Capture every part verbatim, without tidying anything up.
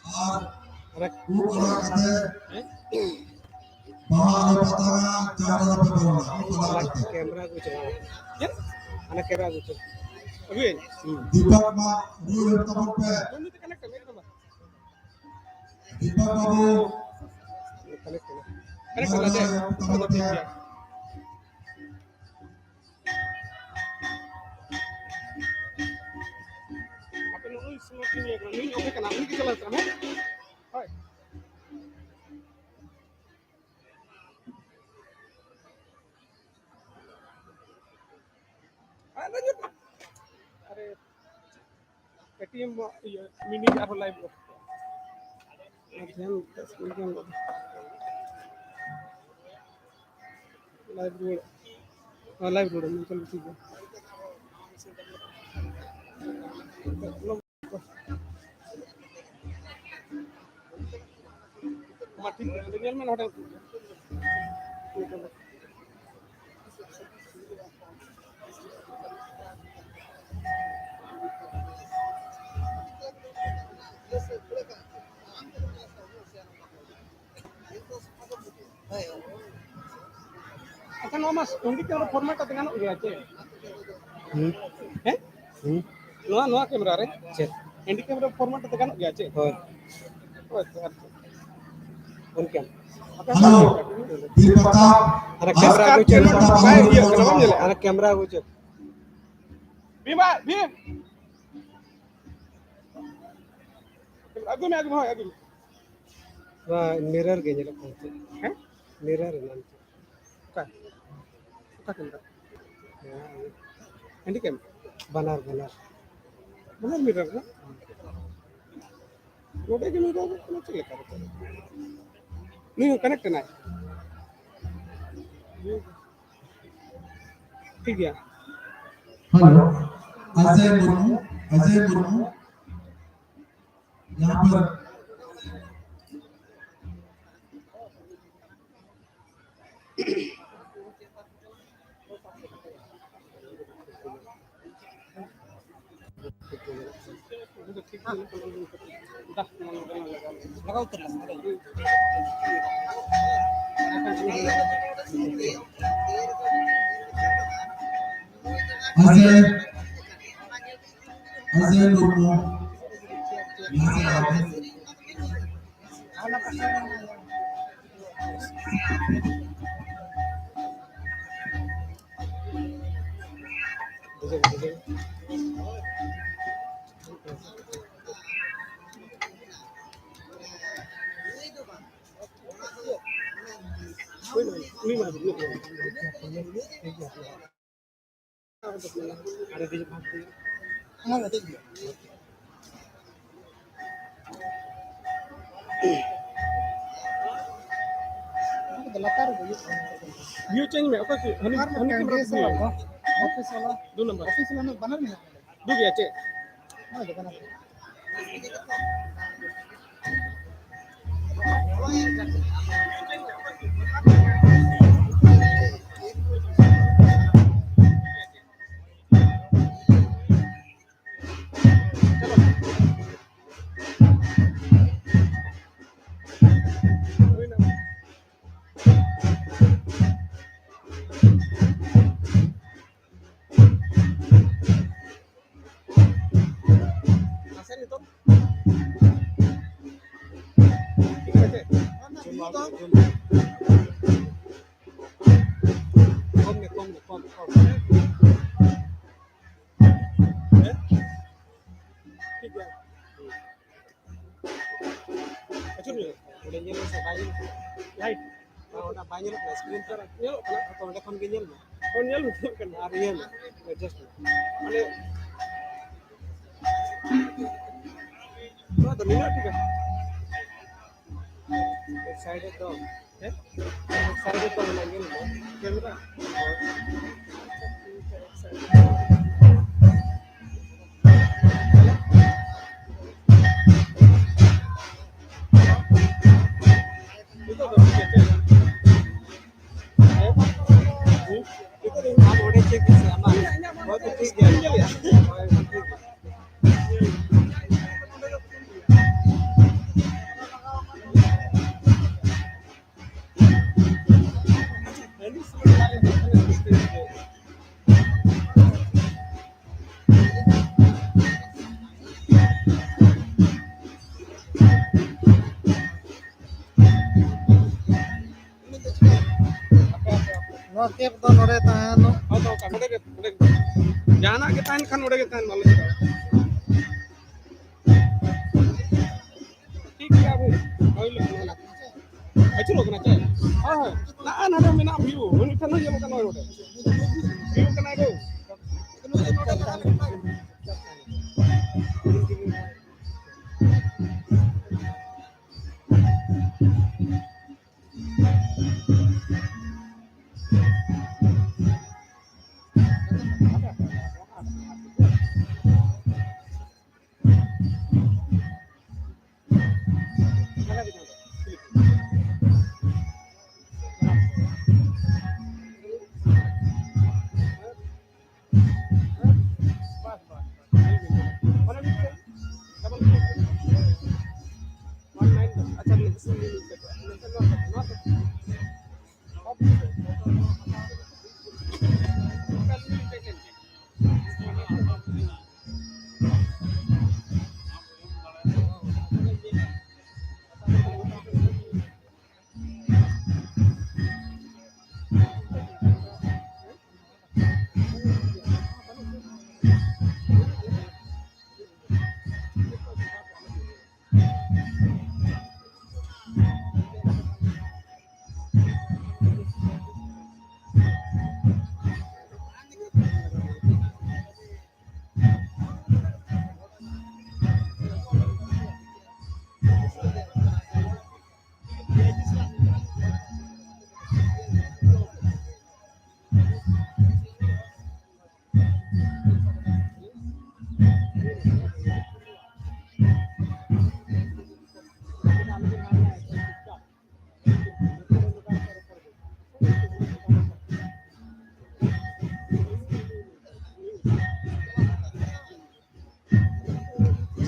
ᱟᱨ ᱟᱨ ᱩᱵ ᱟᱲᱟᱜ ᱠᱟᱛᱮ ᱵᱟᱦᱟ ᱟᱞᱚ ᱯᱟᱛᱟᱜᱟ, ᱡᱟᱦᱟᱸ ᱨᱮ ᱵᱟᱯᱮ ᱵᱚᱞᱚᱱᱟ, ᱩᱵ ᱟᱲᱟᱜ ᱠᱟᱛᱮ᱾ ᱠᱮᱢᱨᱟ ᱟᱹᱜᱩ ᱪᱚ᱾ ᱪᱮᱫ? ᱦᱟᱱᱟ ᱠᱮᱢᱨᱟ ᱟᱹᱜᱩ ᱪᱚ᱾ ᱟᱹᱜᱩᱭᱟᱹᱧ᱾ ᱫᱤᱯᱚᱠ ᱢᱟ ᱨᱩᱭ ᱦᱚᱲ ᱛᱟᱵᱚᱱ ᱯᱮ᱾ ᱫᱤᱯᱚᱠ ᱵᱟᱹᱵᱩ᱾ ᱠᱟᱱᱮᱠᱴ ᱠᱟᱱᱟ᱾ ᱠᱟᱱᱮᱠᱴ ᱠᱟᱱᱟ ᱡᱮ? ᱛᱟᱵᱚᱱ ᱯᱮ᱾ ᱟᱯᱮ ᱱᱩᱭ ᱥᱢᱳᱠᱤᱝ ᱤᱭᱟᱹ ᱠᱟᱱᱟ, ᱱᱩᱭ ᱚᱠᱚᱭ ᱠᱟᱱᱟ? ᱩᱱᱤ ᱜᱮ ᱪᱟᱞᱟᱣ ᱠᱟᱱᱟ, ᱦᱮᱸ? ᱦᱳᱭ᱾ ᱟᱨ ᱟᱨᱮ, ᱮᱴᱤᱮᱢ ᱤᱭᱟᱹ, ᱢᱤᱱᱤ ᱟᱨᱦᱚᱸ ᱞᱟᱭᱤᱵᱷ ᱜᱚᱫ᱾ ᱟᱨ ᱫᱷᱮᱭᱟᱱ ᱛᱮ ᱥᱠᱩᱞ ᱜᱮ ᱜᱚᱫ᱾ ᱞᱟᱭᱤᱵᱷ ᱨᱩᱣᱟᱹᱲ᱾ ᱦᱮᱸ, ᱞᱟᱭᱤᱵᱷ ᱨᱩᱣᱟᱹᱲ᱾ ᱪᱚᱞᱚ, ᱴᱷᱤᱠ ᱜᱮᱭᱟ᱾ ᱢᱟ ᱴᱷᱤᱠ ᱜᱮᱭᱟ, ᱚᱸᱰᱮ ᱧᱮᱞ ᱢᱮ, ᱱᱚᱰᱮ᱾ ᱟᱪᱪᱷᱟ, ᱱᱚᱣᱟ ᱢᱟ ᱦᱮᱱᱰᱤ ᱠᱮᱢᱨᱟ ᱯᱷᱚᱨᱢᱮᱴ ᱠᱟᱛᱮ ᱜᱟᱱᱚᱜ ᱜᱮᱭᱟ ᱪᱮ? ᱦᱩᱸ᱾ ᱦᱮᱸ? ᱦᱩᱸ᱾ ᱱᱚᱣᱟ, ᱱᱚᱣᱟ ᱠᱮᱢᱨᱟ ᱨᱮ? ᱪᱮᱫ? ᱦᱮᱱᱰᱤ ᱠᱮᱢᱨᱟ ᱯᱷᱚᱨᱢᱮᱴ ᱠᱟᱛᱮ ᱜᱟᱱᱚᱜ ᱜᱮᱭᱟ ᱪᱮ? ᱦᱳᱭ᱾ ᱦᱳᱭ ᱛᱚ, ᱟᱪᱪᱷᱟ᱾ ᱚᱱᱠᱟ᱾ ᱦᱮᱞᱳ, ᱵᱤᱨ ᱯᱨᱚᱛᱟᱯ᱾ ᱟᱨ ᱠᱮᱢᱨᱟ ᱟᱡᱠᱟᱞ ᱟᱹᱜᱩ ᱪᱮᱫ? ᱠᱮᱢᱨᱟ ᱵᱟᱭ ᱤᱭᱟᱹᱜ ᱠᱟᱱᱟ, ᱵᱟᱢ ᱧᱮᱞᱮᱫᱼᱟ? ᱟᱨ ᱠᱮᱢᱨᱟ ᱟᱹᱜᱩ ᱪᱮᱫ? ᱵᱷᱤᱢᱟ, ᱵᱷᱤᱢ᱾ ᱟᱹᱜᱩᱭ ᱢᱮ, ᱟᱹᱜᱩᱭ ᱢᱮ, ᱦᱳᱭ, ᱟᱹᱜᱩᱭ ᱢᱮ᱾ ᱱᱚᱣᱟ ᱢᱤᱨᱟᱨ ᱜᱮ ᱧᱮᱞᱚᱜ ᱠᱟᱱᱟ ᱪᱮᱫ? ᱦᱮᱸ? ᱢᱤᱨᱟᱨ ᱮᱱᱟᱝ ᱪᱮᱫ? ᱚᱠᱟ? ᱚᱠᱟ ᱠᱮᱢᱨᱟ? ᱱᱚᱣᱟ ᱤᱭᱟᱹ᱾ ᱦᱮᱱᱰᱤ ᱠᱮᱢ? ᱵᱟᱱᱟᱨ, ᱵᱟᱱᱟᱨ᱾ ᱵᱟᱱᱟᱨ ᱢᱤᱨᱟᱨ ᱨᱮ? ᱱᱚᱰᱮ ᱜᱮ ᱢᱤᱨᱟᱨ ᱠᱟᱱᱟ, ᱪᱮᱫ ᱞᱮᱠᱟ ᱨᱮ? ᱱᱩᱭ ᱦᱚᱸ ᱠᱟᱱᱮᱠᱴ ᱮᱱᱟᱭ᱾ ᱴᱷᱤᱠ ᱜᱮᱭᱟ᱾ ᱦᱮᱞᱳ, ᱚᱡᱚᱭ ᱢᱩᱨᱢᱩ, ᱚᱡᱚᱭ ᱢᱩᱨᱢᱩ, ᱭᱟᱦᱟᱸ ᱯᱟᱨ ᱞᱟᱜᱟᱣ ᱩᱛᱟᱹᱨ ᱞᱮᱱ ᱜᱮ᱾ ᱟᱡᱚᱭ, ᱟᱡᱚᱭ ᱢᱩᱨᱢᱩ, ᱢᱟᱥᱮ ᱟᱯᱮ᱾ ᱵᱷᱤᱭᱩ ᱪᱮᱧᱡᱽ ᱢᱮ, ᱚᱠᱟ ᱠᱚ? ᱦᱟᱹᱱᱤ, ᱦᱟᱹᱱᱤ ᱠᱮᱢᱮᱨᱟ ᱠᱚ ᱵᱷᱤᱭᱩ ᱢᱮ᱾ ᱚᱯᱷᱤᱥ ᱵᱟᱞᱟ᱾ ᱫᱩ ᱱᱟᱢᱵᱟᱨ᱾ ᱚᱯᱷᱤᱥ ᱵᱟᱞᱟ ᱵᱟᱱᱟᱨ ᱢᱮᱱᱟᱜᱼᱟ᱾ ᱫᱩ ᱜᱮᱭᱟ ᱪᱮᱫ? ᱦᱳᱭ, ᱫᱚ ᱵᱟᱱᱟᱨ᱾ ᱟᱪᱪᱷᱟ, ᱱᱤᱛᱚᱜ ᱴᱷᱤᱠ ᱟᱪᱷᱮ? ᱠᱚᱢ ᱢᱮ, ᱠᱚᱢ ᱢᱮ, ᱠᱚᱢ, ᱠᱚᱢ᱾ ᱦᱮᱸ? ᱴᱷᱤᱠ ᱜᱮᱭᱟ᱾ ᱟᱹᱪᱩᱨ ᱧᱚᱜ᱾ ᱚᱸᱰᱮ ᱧᱮᱞ ᱢᱮᱥᱮ, ᱵᱟᱭ ᱧᱮᱞᱚᱜ ᱠᱟᱱᱟ᱾ ᱞᱟᱭᱤᱴ᱾ ᱦᱮᱸ, ᱚᱸᱰᱮ ᱵᱟᱭ ᱧᱮᱞᱚᱜ ᱠᱟᱱᱟ, ᱥᱠᱨᱤᱱ ᱛᱮ᱾ ᱧᱮᱞᱚᱜ ᱠᱟᱱᱟ᱾ ᱛᱚ, ᱚᱸᱰᱮ ᱠᱷᱚᱱ ᱜᱮ ᱧᱮᱞ ᱢᱮ᱾ ᱦᱚᱸ, ᱧᱮᱞ ᱧᱟᱢᱚᱜ ᱠᱟᱱᱟ᱾ ᱟᱨ ᱤᱭᱟᱹ ᱢᱮ, adjust ᱢᱮ᱾ ᱢᱟᱱᱮ, ᱱᱚᱣᱟ ᱫᱚ ᱱᱤᱱᱟᱹᱜ ᱴᱷᱤᱠᱟ᱾ ᱮᱠ ᱥᱟᱭᱤᱰ ᱨᱮ ᱫᱚ᱾ ᱦᱮᱸ? ᱮᱠ ᱥᱟᱭᱤᱰ ᱨᱮ ᱫᱚ ᱢᱮᱱᱟᱜ ᱜᱮᱭᱟ ᱱᱤᱛᱚᱜ᱾ ᱠᱮᱢᱮᱨᱟ? ᱦᱳᱭ᱾ ᱱᱤᱛᱚᱜ ᱫᱚ ᱴᱷᱤᱠ ᱜᱮᱭᱟ, ᱪᱮᱫ? ᱦᱮᱸ? ᱦᱩᱸ? ᱱᱤᱛᱚᱜ ᱫᱚ ᱟᱢ ᱚᱸᱰᱮ ᱪᱮᱠ ᱢᱮᱥᱮ, ᱟᱢᱟᱜ᱾ ᱦᱳᱭ, ᱛᱚ ᱴᱷᱤᱠ ᱜᱮᱭᱟ᱾ ᱦᱳᱭ, ᱴᱷᱤᱠ ᱜᱮᱭᱟ᱾ ᱠᱮᱯ ᱫᱚ ᱱᱚᱰᱮ ᱛᱟᱦᱮᱱ᱾ ᱦᱚᱸ, ᱫᱚᱦᱚ ᱠᱟᱜ ᱢᱮ᱾ ᱱᱚᱰᱮ ᱜᱮ, ᱱᱚᱰᱮ ᱜᱮ᱾ ᱡᱟᱦᱟᱱᱟᱜ ᱜᱮ ᱛᱟᱦᱮᱱ ᱠᱷᱟᱱ ᱱᱚᱰᱮ ᱜᱮ ᱛᱟᱦᱮᱱ ᱢᱟ, ᱟᱞᱚ ᱪᱤᱠᱟᱹᱜᱼᱟ᱾ ᱴᱷᱤᱠ ᱜᱮᱭᱟ ᱵᱷᱟᱹᱭ᱾ ᱦᱳᱭ, ᱞᱟᱹᱭ ᱢᱮ᱾ ᱟᱹᱪᱩᱨᱚᱜ ᱠᱟᱱᱟ ᱪᱮ? ᱦᱳᱭ, ᱦᱳᱭ᱾ ᱱᱚᱜᱼᱚᱭ ᱱᱚᱰᱮ ᱢᱮᱱᱟᱜᱼᱟ ᱵᱷᱤᱭᱩ᱾ ᱩᱱᱤ ᱴᱷᱮᱱ ᱦᱚᱸ ᱧᱮᱞᱚᱜ ᱠᱟᱱᱟ ᱱᱚᱰᱮ᱾ ᱵᱷᱤᱭᱩ ᱠᱟᱱᱟᱭ ᱜᱳ᱾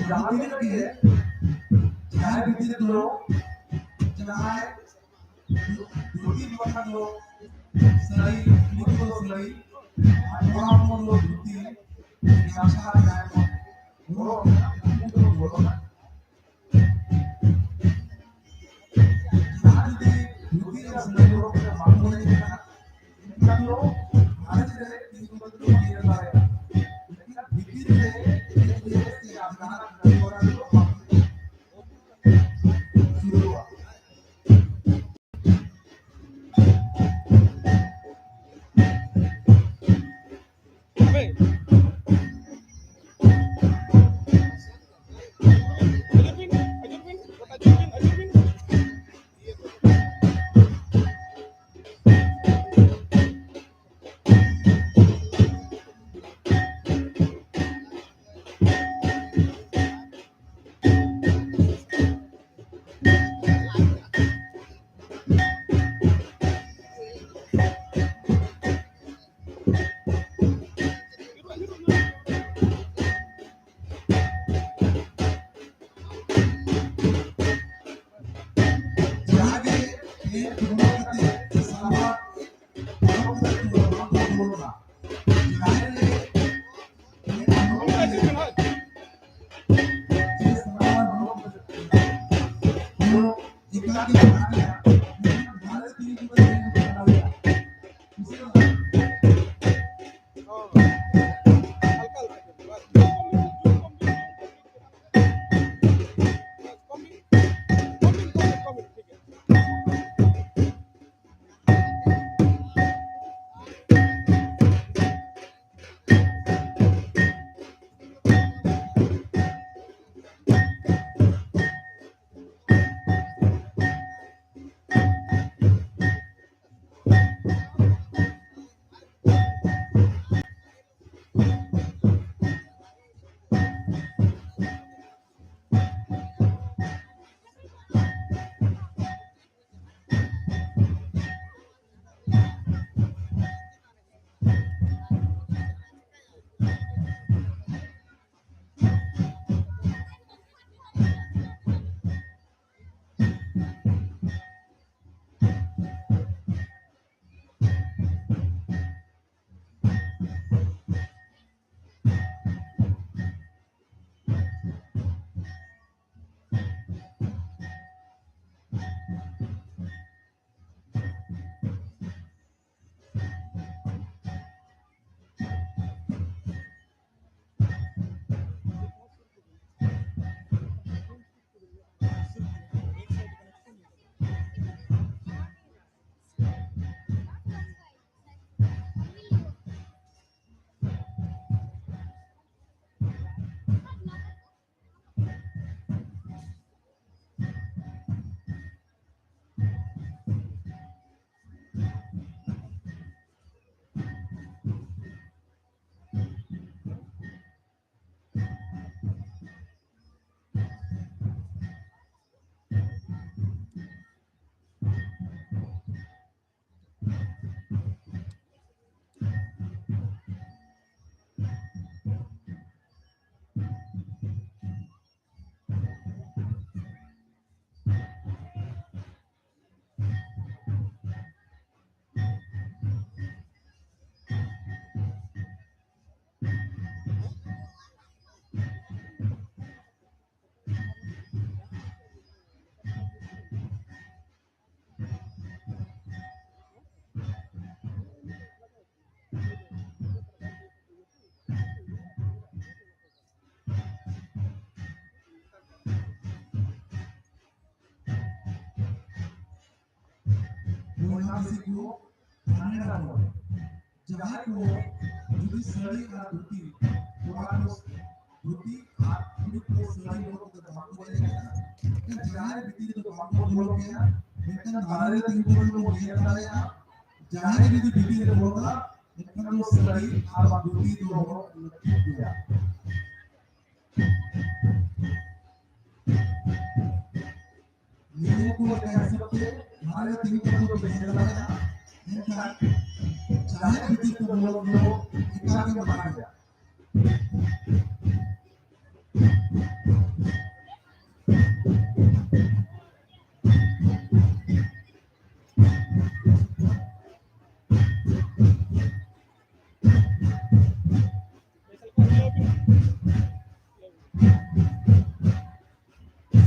ᱡᱟᱦᱟᱸ ᱛᱤᱱᱟᱹᱜ ᱜᱮ ᱡᱟᱦᱟᱸᱭ ᱵᱤᱴᱤ ᱫᱚ ᱡᱟᱦᱟᱸᱭ ᱫᱷᱩᱛᱤ ᱵᱟᱠᱷᱟᱱ ᱫᱚ ᱥᱟᱹᱲᱤ, ᱠᱩᱲᱤ ᱫᱚ ᱥᱟᱹᱲᱤ, ᱟᱨ ᱠᱚᱲᱟ ᱦᱚᱯᱚᱱ ᱫᱚ ᱫᱷᱩᱛᱤ, ᱜᱟᱢᱪᱷᱟ ᱟᱨ ᱡᱟᱦᱟᱸᱭ ᱠᱚ ᱦᱚᱨᱚᱜᱟ, ᱩᱱᱠᱩ ᱫᱚ ᱦᱚᱨᱚᱜᱟ᱾ ᱟᱨ ᱡᱩᱫᱤ ᱫᱷᱩᱛᱤ ᱟᱨ ᱥᱟᱹᱲᱤ ᱦᱚᱨᱚᱜ ᱠᱟᱛᱮ ᱵᱟᱝ ᱠᱚ ᱮᱱᱮᱡ ᱠᱟᱱᱟ, ᱟᱹᱫᱤᱵᱟᱹᱥᱤ ᱠᱚ ᱵᱷᱟᱸᱰᱟᱱ ᱦᱚᱲ, ᱡᱟᱦᱟᱸᱭ ᱠᱚ ᱡᱩᱫᱤ ᱥᱟᱹᱲᱤ ᱟᱨ ᱫᱷᱩᱛᱤ, ᱠᱚᱲᱟ ᱠᱚ ᱫᱷᱩᱛᱤ ᱟᱨ ᱠᱩᱲᱤ ᱠᱚ ᱥᱟᱹᱲᱤ ᱦᱚᱨᱚᱜ ᱠᱟᱛᱮ ᱵᱟᱝ ᱠᱚ ᱮᱱᱮᱡ ᱠᱟᱱᱟ, ᱮᱱᱠᱷᱟᱱ ᱡᱟᱦᱟᱸᱭ ᱵᱷᱤᱛᱤᱨ ᱨᱮᱫᱚ ᱵᱟᱝ ᱠᱚ ᱵᱚᱞᱚ ᱜᱮᱭᱟ, ᱢᱮᱱᱠᱷᱟᱱ ᱫᱟᱨᱮ ᱨᱮ ᱛᱤᱸᱜᱩ ᱠᱟᱛᱮ ᱵᱚᱱ ᱧᱮᱞ ᱫᱟᱲᱮᱭᱟᱜᱼᱟ᱾ ᱡᱟᱦᱟᱸᱭ ᱡᱩᱫᱤ ᱵᱷᱤᱛᱤᱨ ᱨᱮ ᱵᱚᱞᱚᱱᱟ, ᱮᱱᱠᱷᱟᱱ ᱫᱚ ᱥᱟᱹᱲᱤ ᱟᱨ ᱵᱟᱝ ᱫᱷᱩᱛᱤ ᱫᱚ ᱦᱚᱨᱚᱜ ᱞᱟᱹᱠᱛᱤ ᱜᱮᱭᱟ᱾ ᱱᱤᱭᱚᱢ ᱠᱚ ᱞᱮᱠᱟ ᱦᱤᱥᱟᱹᱵ ᱛᱮ ᱫᱟᱨᱮ ᱨᱮ ᱛᱤᱸᱜᱩ ᱠᱟᱛᱮ ᱵᱚᱱ ᱧᱮᱞ ᱫᱟᱲᱮᱭᱟᱜᱼᱟ᱾ ᱮᱱᱠᱷᱟᱱ ᱡᱟᱦᱟᱸᱭ ᱵᱷᱤᱛᱤᱨ ᱠᱚ ᱵᱚᱞᱚᱱ ᱫᱚ ᱮᱠᱟᱞ ᱜᱮ ᱢᱟᱱᱟ ᱜᱮᱭᱟ᱾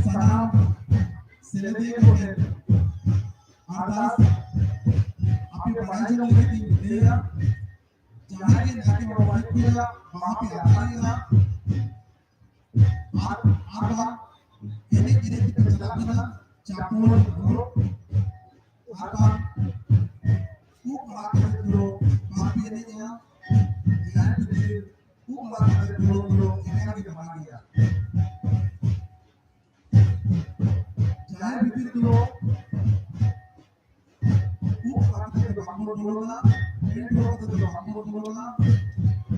ᱥᱟᱱᱟᱢ ᱥᱮᱞᱮᱫᱤᱭᱟᱹ ᱠᱚ ᱴᱷᱮᱱ ᱟᱨᱫᱟᱥ, ᱟᱯᱮ ᱵᱟᱲᱟᱭ ᱡᱚᱝ ᱞᱟᱹᱜᱤᱫ ᱤᱧ ᱞᱟᱹᱭᱟ, ᱡᱟᱦᱟᱸᱭ ᱜᱮ ᱱᱟᱭᱠᱮ ᱵᱟᱵᱟ ᱵᱟᱭ ᱠᱷᱚᱡᱟ, ᱵᱟᱦᱟ ᱯᱮ ᱟᱛᱟᱨᱮᱜᱼᱟ, ᱟᱨ, ᱟᱨ ᱵᱟᱝ ᱮᱱᱮᱡ ᱮᱱᱮᱡ ᱛᱮᱯᱮ ᱪᱟᱞᱟᱜ ᱠᱟᱱᱟ, ᱪᱟᱯᱚᱞ ᱦᱚᱨᱚᱜ, ᱟᱨ ᱵᱟᱝ ᱩᱵ ᱟᱲᱟᱜ ᱠᱟᱛᱮ ᱫᱚ ᱵᱟᱝ ᱯᱮ ᱮᱱᱮᱡᱼᱟ, ᱡᱟᱦᱟᱸᱭ ᱵᱷᱤᱛᱤᱨ ᱩᱵ ᱟᱲᱟᱜ ᱠᱟᱛᱮ ᱫᱚ, ᱫᱚ ᱮᱱᱮᱡ ᱜᱮ ᱢᱟᱱᱟ ᱜᱮᱭᱟ᱾ ᱡᱟᱦᱟᱸᱭ ᱵᱷᱤᱛᱤᱨ ᱫᱚ ᱩᱵ ᱟᱲᱟᱜ ᱠᱟᱛᱮ ᱫᱚ ᱵᱟᱝ ᱵᱚᱱ ᱵᱚᱞᱚᱱᱟ, ᱯᱮᱱᱴ ᱦᱚᱨᱚᱜ ᱠᱟᱛᱮ ᱫᱚ ᱵᱟᱝ ᱵᱚᱱ ᱵᱚᱞᱚᱱᱟ,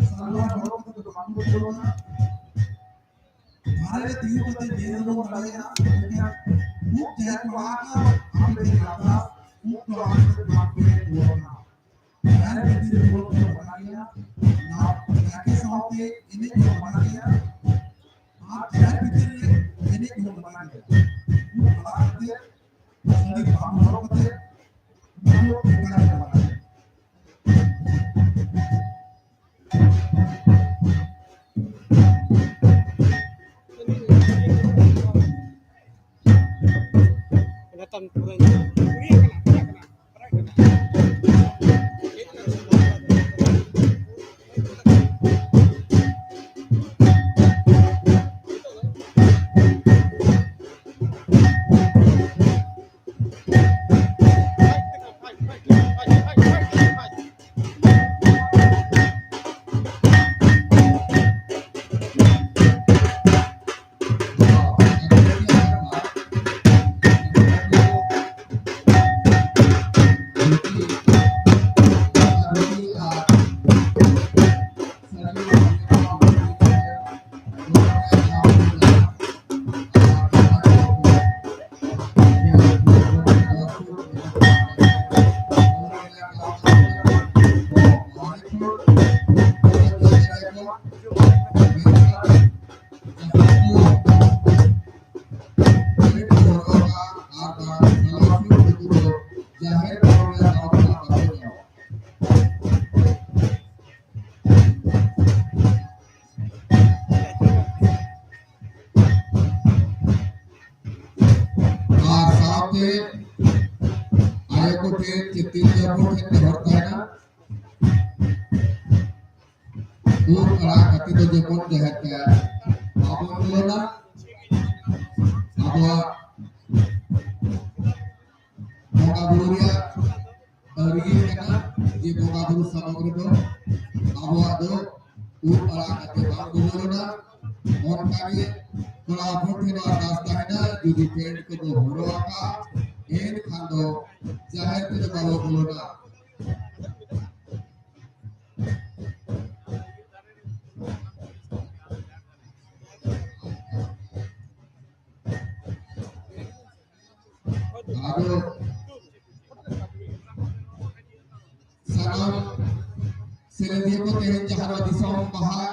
ᱥᱟᱞᱣᱟᱨ ᱦᱚᱨᱚᱜ ᱠᱟᱛᱮ ᱫᱚ ᱵᱟᱝ ᱵᱚᱱ ᱵᱚᱞᱚᱱᱟ᱾ ᱫᱟᱨᱮ ᱨᱮ ᱛᱤᱸᱜᱩ ᱠᱟᱛᱮ ᱧᱮᱞ ᱦᱚᱸᱵᱚᱱ ᱫᱟᱲᱮᱭᱟᱜᱼᱟ, ᱢᱮᱱᱠᱷᱟᱱ ᱩᱵ ᱡᱟᱦᱟᱸᱭ ᱠᱚ ᱟᱲᱟᱜᱟ, ᱟᱯᱮ ᱴᱷᱮᱱ ᱟᱨᱫᱟᱥ, ᱩᱵ ᱫᱚ ᱟᱲᱟᱜ ᱠᱟᱛᱮ ᱵᱟᱝ ᱯᱮ ᱵᱚᱞᱚᱱᱟ᱾ ᱡᱟᱦᱟᱸᱭ ᱵᱷᱤᱛᱤᱨ ᱨᱮ ᱵᱚᱞᱚᱱ ᱫᱚ ᱢᱟᱱᱟ ᱜᱮᱭᱟ, ᱱᱟ-, ᱱᱟᱭᱠᱮ ᱥᱟᱶᱛᱮ ᱮᱱᱮᱡ ᱦᱚᱸ ᱢᱟᱱᱟ ᱜᱮᱭᱟ, ᱟᱨ ᱡᱟᱦᱟᱸᱭ ᱵᱷᱤᱛᱤᱨ ᱨᱮ ᱮᱱᱮᱡ ᱦᱚᱸ ᱢᱟᱱᱟ ᱜᱮᱭᱟ᱾ ᱩᱵ ᱟᱲᱟᱜ ᱠᱟᱛᱮ, ᱥᱟᱹᱲᱤ ᱵᱟᱝ ᱦᱚᱨᱚᱜ ᱠᱟᱛᱮ, ᱩᱱᱠᱩ ᱮᱠᱟᱞ ᱜᱮ ᱢᱟᱱᱟ ᱜᱮᱭᱟ᱾ ᱟᱭᱳ ᱠᱚ ᱴᱷᱮᱱ ᱪᱮ ᱛᱤᱨᱞᱟᱹ ᱦᱚᱯᱚᱱ ᱴᱷᱮᱱ ᱱᱮᱦᱚᱨ ᱛᱟᱦᱮᱱᱟ, ᱩᱢ ᱟᱲᱟᱜ ᱠᱟᱛᱮ ᱫᱚ ᱡᱮᱢᱚᱱ ᱡᱟᱦᱮᱨ ᱛᱮ ᱵᱟᱵᱚᱱ ᱵᱚᱞᱚᱱᱟ᱾ ᱟᱵᱚᱣᱟᱜ ᱵᱚᱸᱜᱟ ᱵᱩᱨᱩ ᱨᱮᱭᱟᱜ ᱟᱹᱨᱤ ᱠᱟᱱᱟ ᱡᱮ ᱵᱚᱸᱜᱟ ᱵᱩᱨᱩ ᱥᱟᱢᱟᱝ ᱨᱮᱫᱚ ᱟᱵᱚᱣᱟᱜ ᱫᱚ ᱩᱢ ᱟᱲᱟᱜ ᱠᱟᱛᱮ ᱵᱟᱝ ᱵᱚᱞᱚᱱᱟ᱾ ᱚᱱᱠᱟᱜᱮ ᱠᱚᱲᱟ ᱦᱚᱯᱚᱱ ᱴᱷᱮᱱ ᱟᱨᱫᱟᱥ ᱛᱟᱦᱮᱱᱟ, ᱡᱩᱫᱤ ᱯᱮᱱᱴ ᱠᱚᱵᱚ ᱦᱚᱨᱚᱜ ᱟᱠᱟᱫᱼᱟ, ᱮᱱᱠᱷᱟᱱ ᱫᱚ ᱡᱟᱦᱮᱨ ᱛᱮᱫᱚ ᱵᱟᱵᱚ ᱵᱚᱞᱚᱱᱟ᱾ ᱟᱫᱚ ᱥᱟᱱᱟᱢ ᱥᱮᱞᱮᱫᱤᱭᱟᱹ ᱠᱚ ᱛᱮᱦᱮᱧ ᱡᱟᱦᱟᱸ ᱱᱚᱣᱟ ᱫᱤᱥᱚᱢ ᱵᱟᱦᱟ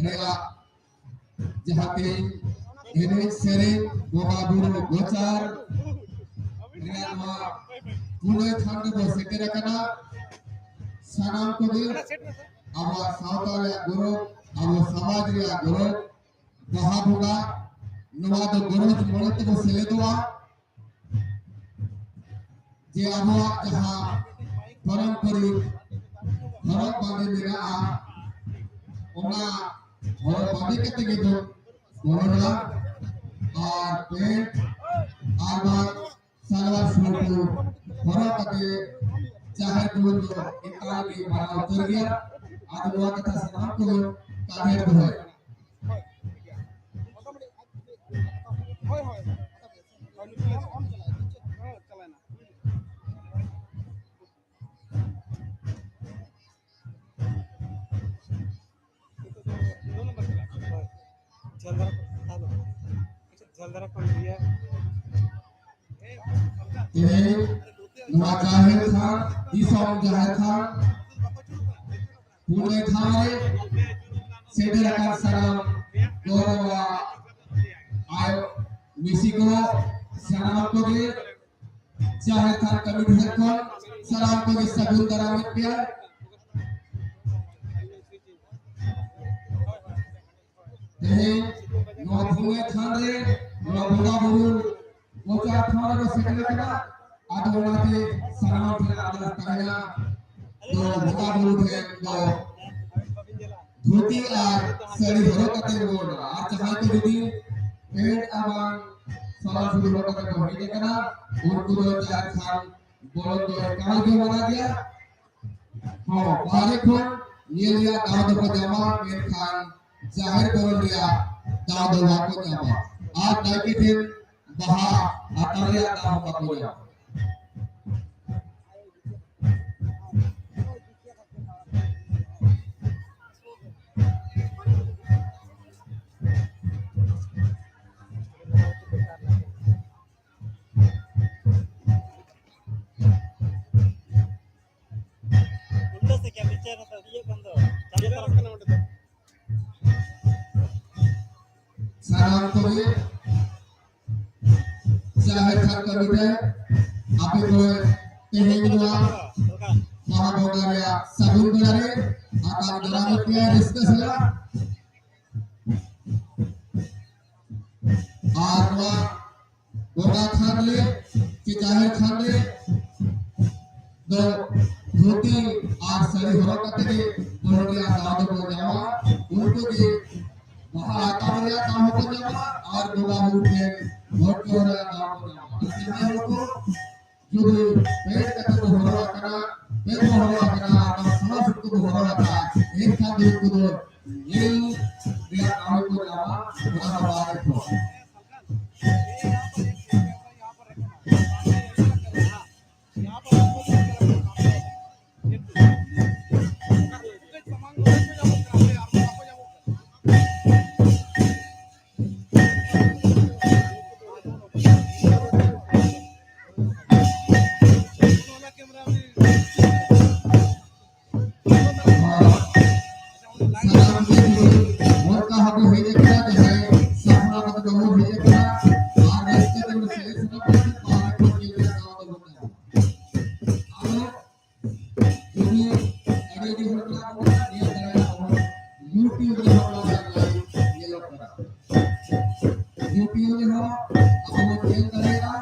ᱨᱮᱭᱟᱜ ᱡᱟᱦᱟᱸ ᱛᱮᱦᱮᱧ ᱮᱱᱮᱡ ᱥᱮᱨᱮᱧ ᱵᱚᱸᱜᱟ ᱵᱩᱨᱩ ᱜᱚᱪᱟᱨ ᱨᱮᱭᱟᱜ ᱱᱚᱣᱟ ᱯᱩᱱᱟᱹᱭ ᱛᱷᱟᱱ ᱨᱮᱵᱚ ᱥᱮᱴᱮᱨ ᱟᱠᱟᱱᱟ᱾ ᱥᱟᱱᱟᱢ ᱠᱚᱜᱮ ᱟᱵᱚᱣᱟᱜ ᱥᱟᱶᱛᱟ ᱨᱮᱭᱟᱜ ᱜᱚᱨᱚᱵᱽ, ᱟᱵᱚ ᱥᱚᱢᱟᱡᱽ ᱨᱮᱭᱟᱜ ᱜᱚᱨᱚᱵᱽ, ᱵᱟᱦᱟ ᱵᱚᱸᱜᱟ, ᱱᱚᱣᱟ ᱫᱚ ᱜᱚᱨᱚᱡᱽ ᱢᱚᱬᱮ ᱛᱮᱵᱚ ᱥᱮᱞᱮᱫᱚᱜᱼᱟ᱾ ᱡᱮ ᱟᱵᱚᱣᱟᱜ ᱡᱟᱦᱟᱸ ᱯᱟᱨᱚᱢᱯᱚᱨᱤᱠ ᱦᱚᱨᱚᱜ ᱵᱟᱸᱫᱮ ᱢᱮᱱᱟᱜᱼᱟ, ᱚᱱᱟ ᱦᱚᱨᱚᱜ ᱵᱟᱸᱫᱮ ᱠᱟᱛᱮ ᱜᱮᱵᱚᱱ ᱵᱚᱞᱚᱱᱟ᱾ ᱟᱨ ᱯᱮᱱᱴ ᱟᱨ ᱵᱟᱝ ᱥᱟᱞᱣᱟᱨ ᱥᱩᱴ ᱦᱚᱨᱚᱜ ᱠᱟᱛᱮ ᱡᱟᱦᱮᱨ ᱵᱩᱨᱩ ᱫᱚ ᱮᱠᱟᱞ ᱜᱮ ᱢᱟᱱᱟ ᱩᱛᱟᱹᱨ ᱜᱮᱭᱟ᱾ ᱟᱫᱚ ᱱᱚᱣᱟ ᱠᱟᱛᱷᱟ ᱥᱟᱱᱟᱢ ᱠᱚ ᱠᱟᱛᱷᱟ ᱫᱚᱦᱚᱭ᱾ ᱦᱳᱭ, ᱦᱳᱭ᱾ ᱡᱷᱟᱹᱞ ᱫᱷᱟᱨᱟ ᱠᱷᱚᱱ, ᱟᱪᱪᱷᱟ, ᱡᱷᱟᱹᱞ ᱫᱷᱟᱨᱟ ᱠᱷᱚᱱ ᱤᱭᱟᱹ᱾ ᱛᱮᱦᱮᱧ ᱱᱚᱣᱟ ᱡᱟᱦᱮᱨ ᱛᱷᱟᱱ, ᱫᱤᱥᱚᱢ ᱡᱟᱦᱮᱨ ᱛᱷᱟᱱ, ᱯᱩᱱᱭᱟᱹ ᱴᱷᱟᱶ ᱨᱮ ᱥᱮᱴᱮᱨ ᱟᱠᱟᱱ ᱥᱟᱱᱟᱢ ᱜᱚᱲᱚᱣᱟ ᱟᱭᱳ ᱢᱤᱥᱤ ᱠᱚ, ᱥᱟᱱᱟᱢ ᱠᱚᱜᱮ ᱡᱟᱦᱮᱨ ᱛᱷᱟᱱ ᱠᱚᱢᱤᱴᱤ ᱥᱮᱫ ᱠᱷᱚᱱ ᱥᱟᱱᱟᱢ ᱠᱚᱜᱮ ᱥᱟᱹᱜᱩᱱ ᱫᱟᱨᱟᱢᱮᱫ ᱯᱮᱭᱟ᱾ ᱛᱮᱦᱮᱧ ᱱᱚᱣᱟ ᱯᱩᱱᱭᱟᱹ ᱛᱷᱟᱱ ᱨᱮ ᱱᱚᱣᱟ ᱵᱚᱸᱜᱟ ᱵᱩᱨᱩ ᱢᱚᱪᱟ ᱛᱷᱟᱱ ᱨᱮ ᱥᱮᱴᱮᱨ ᱟᱠᱟᱱᱟ᱾ ᱟᱫᱚ ᱚᱱᱟᱛᱮ ᱥᱟᱱᱟᱢ ᱴᱷᱮᱱ ᱟᱨᱫᱟᱥ ᱛᱟᱦᱮᱱᱟ, ᱫᱚ ᱵᱚᱸᱜᱟ ᱵᱩᱨᱩ ᱴᱷᱮᱱ ᱫᱚ ᱫᱷᱩᱛᱤ ᱟᱨ ᱥᱟᱹᱲᱤ ᱦᱚᱨᱚᱜ ᱠᱟᱛᱮ ᱵᱚᱱ, ᱟᱨ ᱡᱟᱦᱟᱸᱭ ᱠᱚ ᱡᱩᱫᱤ ᱯᱮᱱᱴ ᱟᱨ ᱵᱟᱝ ᱥᱟᱞᱟᱨ ᱥᱩᱴ ᱦᱚᱨᱚᱜ ᱠᱟᱛᱮ ᱠᱚ ᱦᱮᱡ ᱟᱠᱟᱱᱟ, ᱩᱱᱠᱩ ᱫᱚ ᱡᱟᱦᱮᱨ ᱛᱷᱟᱱ ᱵᱚᱞᱚᱱ ᱫᱚ ᱮᱠᱟᱞ ᱜᱮ ᱢᱟᱱᱟ ᱜᱮᱭᱟ᱾ ᱦᱚᱸ, ᱵᱟᱦᱨᱮ ᱠᱷᱚᱱ ᱧᱮᱞ ᱨᱮᱭᱟᱜ ᱫᱟᱣ ᱫᱚᱠᱚ ᱧᱟᱢᱟ, ᱢᱮᱱᱠᱷᱟᱱ ᱡᱟᱦᱮᱨ ᱵᱚᱞᱚᱱ ᱨᱮᱭᱟᱜ ᱫᱟᱣ ᱫᱚ ᱵᱟᱠᱚ ᱧᱟᱢᱟ᱾ ᱟᱨ ᱱᱟᱭᱠᱮ ᱴᱷᱮᱱ ᱵᱟᱦᱟ ᱟᱛᱟᱝ ᱨᱮᱭᱟᱜ ᱫᱟᱣ ᱦᱚᱸ ᱵᱟᱠᱚ ᱧᱟᱢᱟ᱾ ᱩᱞᱴᱟᱹ ᱥᱮ ᱠᱮᱢ ᱯᱤᱠᱪᱟᱨ ᱨᱮᱫᱚ ᱤᱭᱟᱹ ᱠᱟᱱ ᱫᱚ, ᱪᱟᱞᱟᱜ ᱠᱟᱱᱟ ᱚᱸᱰᱮ ᱫᱚ᱾ ᱥᱟᱱᱟᱢ ᱠᱚᱜᱮ ᱡᱟᱦᱮᱨ ᱛᱷᱟᱱ ᱠᱚᱢᱤᱴᱤ, ᱟᱯᱮ ᱠᱚ ᱛᱮᱦᱮᱧ ᱱᱚᱣᱟ ᱵᱟᱦᱟ ᱵᱚᱸᱜᱟ ᱨᱮᱭᱟᱜ ᱥᱟᱹᱜᱩᱱ ᱵᱮᱲᱟ ᱨᱮ ᱟᱛᱟᱝ ᱫᱟᱨᱟᱢ ᱯᱮᱭᱟ ᱨᱟᱹᱥᱠᱟᱹ ᱥᱟᱞᱟᱜ᱾ ᱟᱨ ᱱᱚᱣᱟ ᱵᱚᱸᱜᱟ ᱛᱷᱟᱱ ᱨᱮ ᱪᱮ ᱡᱟᱦᱮᱨ ᱛᱷᱟᱱ ᱨᱮ ᱫᱚ ᱫᱷᱩᱛᱤ ᱟᱨ ᱥᱟᱹᱲᱤ ᱦᱚᱨᱚᱜ ᱠᱟᱛᱮ ᱜᱮ ᱵᱚᱞᱚᱱ ᱨᱮᱭᱟᱜ ᱫᱟᱣ ᱫᱚᱠᱚ ᱧᱟᱢᱟ᱾ ᱩᱱᱠᱩ ᱜᱮ ᱵᱟᱦᱟ ᱟᱛᱟᱝ ᱨᱮᱭᱟᱜ ᱫᱟᱣ ᱦᱚᱸᱠᱚ ᱧᱟᱢᱟ ᱟᱨ ᱵᱚᱸᱜᱟ ᱵᱩᱨᱩ ᱴᱷᱮᱱ ᱵᱷᱳᱴ ᱠᱚ ᱨᱮᱭᱟᱜ ᱫᱟᱣ ᱠᱚ ᱧᱟᱢᱟ᱾ ᱟᱨ ᱡᱟᱦᱟᱸᱭ ᱠᱚ ᱡᱩᱫᱤ ᱯᱮᱱᱴ ᱠᱟᱛᱮ ᱠᱚ ᱦᱚᱨᱚᱜ ᱟᱠᱟᱱᱟ, ᱯᱮᱱᱴ ᱠᱚ ᱦᱚᱨᱚᱜ ᱟᱠᱟᱱᱟ, ᱟᱨ ᱥᱟᱞᱟᱨ ᱥᱩᱴ ᱠᱚ ᱦᱚᱨᱚᱜ ᱟᱠᱟᱫᱟ, ᱮᱱᱠᱷᱟᱱ ᱫᱚ ᱩᱱᱠᱩ ᱫᱚ ᱧᱮᱞ ᱨᱮᱭᱟᱜ ᱫᱟᱣ ᱠᱚ ᱧᱟᱢᱟ, ᱚᱱᱟ ᱫᱚ ᱵᱟᱦᱨᱮ ᱠᱷᱚᱱ᱾ ᱥᱟᱱᱟᱢ ᱦᱚᱸ ᱟᱵᱚ ᱵᱚᱱ ᱧᱮᱞ ᱫᱟᱲᱮᱭᱟᱜᱼᱟ᱾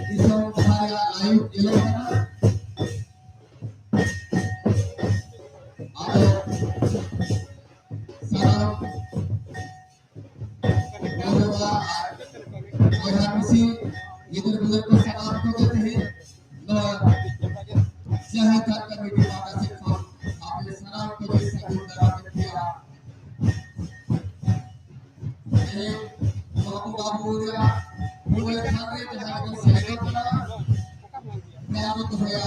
ᱫᱤᱥᱚᱢ ᱵᱟᱦᱟ ᱨᱮᱭᱟᱜ live ᱧᱮᱞᱚᱜ ᱠᱟᱱᱟ᱾ ᱟᱫᱚ ᱥᱟᱱᱟᱢ ᱜᱚ-ᱵᱟᱵᱟ ᱟᱨ ᱵᱚᱭᱦᱟ ᱢᱤᱥᱤ, ᱜᱤᱫᱟᱹᱨ ᱯᱤᱫᱟᱹᱨ ᱠᱚ ᱥᱟᱱᱟᱢ ᱠᱚᱜᱮ ᱛᱮᱦᱮᱧ ᱱᱚᱣᱟ ᱡᱟᱦᱮᱨ ᱛᱷᱟᱱ ᱠᱚᱢᱤᱴᱤ ᱯᱟᱦᱴᱟ ᱥᱮᱫ ᱠᱷᱚᱱ ᱟᱯᱮ ᱥᱟᱱᱟᱢ ᱠᱚᱜᱮ ᱥᱟᱹᱜᱩᱱ ᱫᱟᱨᱟᱢ ᱮᱫ ᱯᱮᱭᱟ᱾ ᱛᱮᱦᱮᱧ ᱱᱚᱣᱟ ᱠᱚ ᱵᱟᱵᱚ ᱨᱮᱭᱟᱜ ᱢᱩᱞ ᱛᱷᱟᱱ ᱨᱮ ᱡᱟᱦᱟᱸ ᱠᱚ ᱥᱮᱞᱮᱫᱚᱜ ᱠᱟᱱᱟ, ᱱᱚᱣᱟ ᱠᱚ ᱫᱚᱦᱚᱭᱟ᱾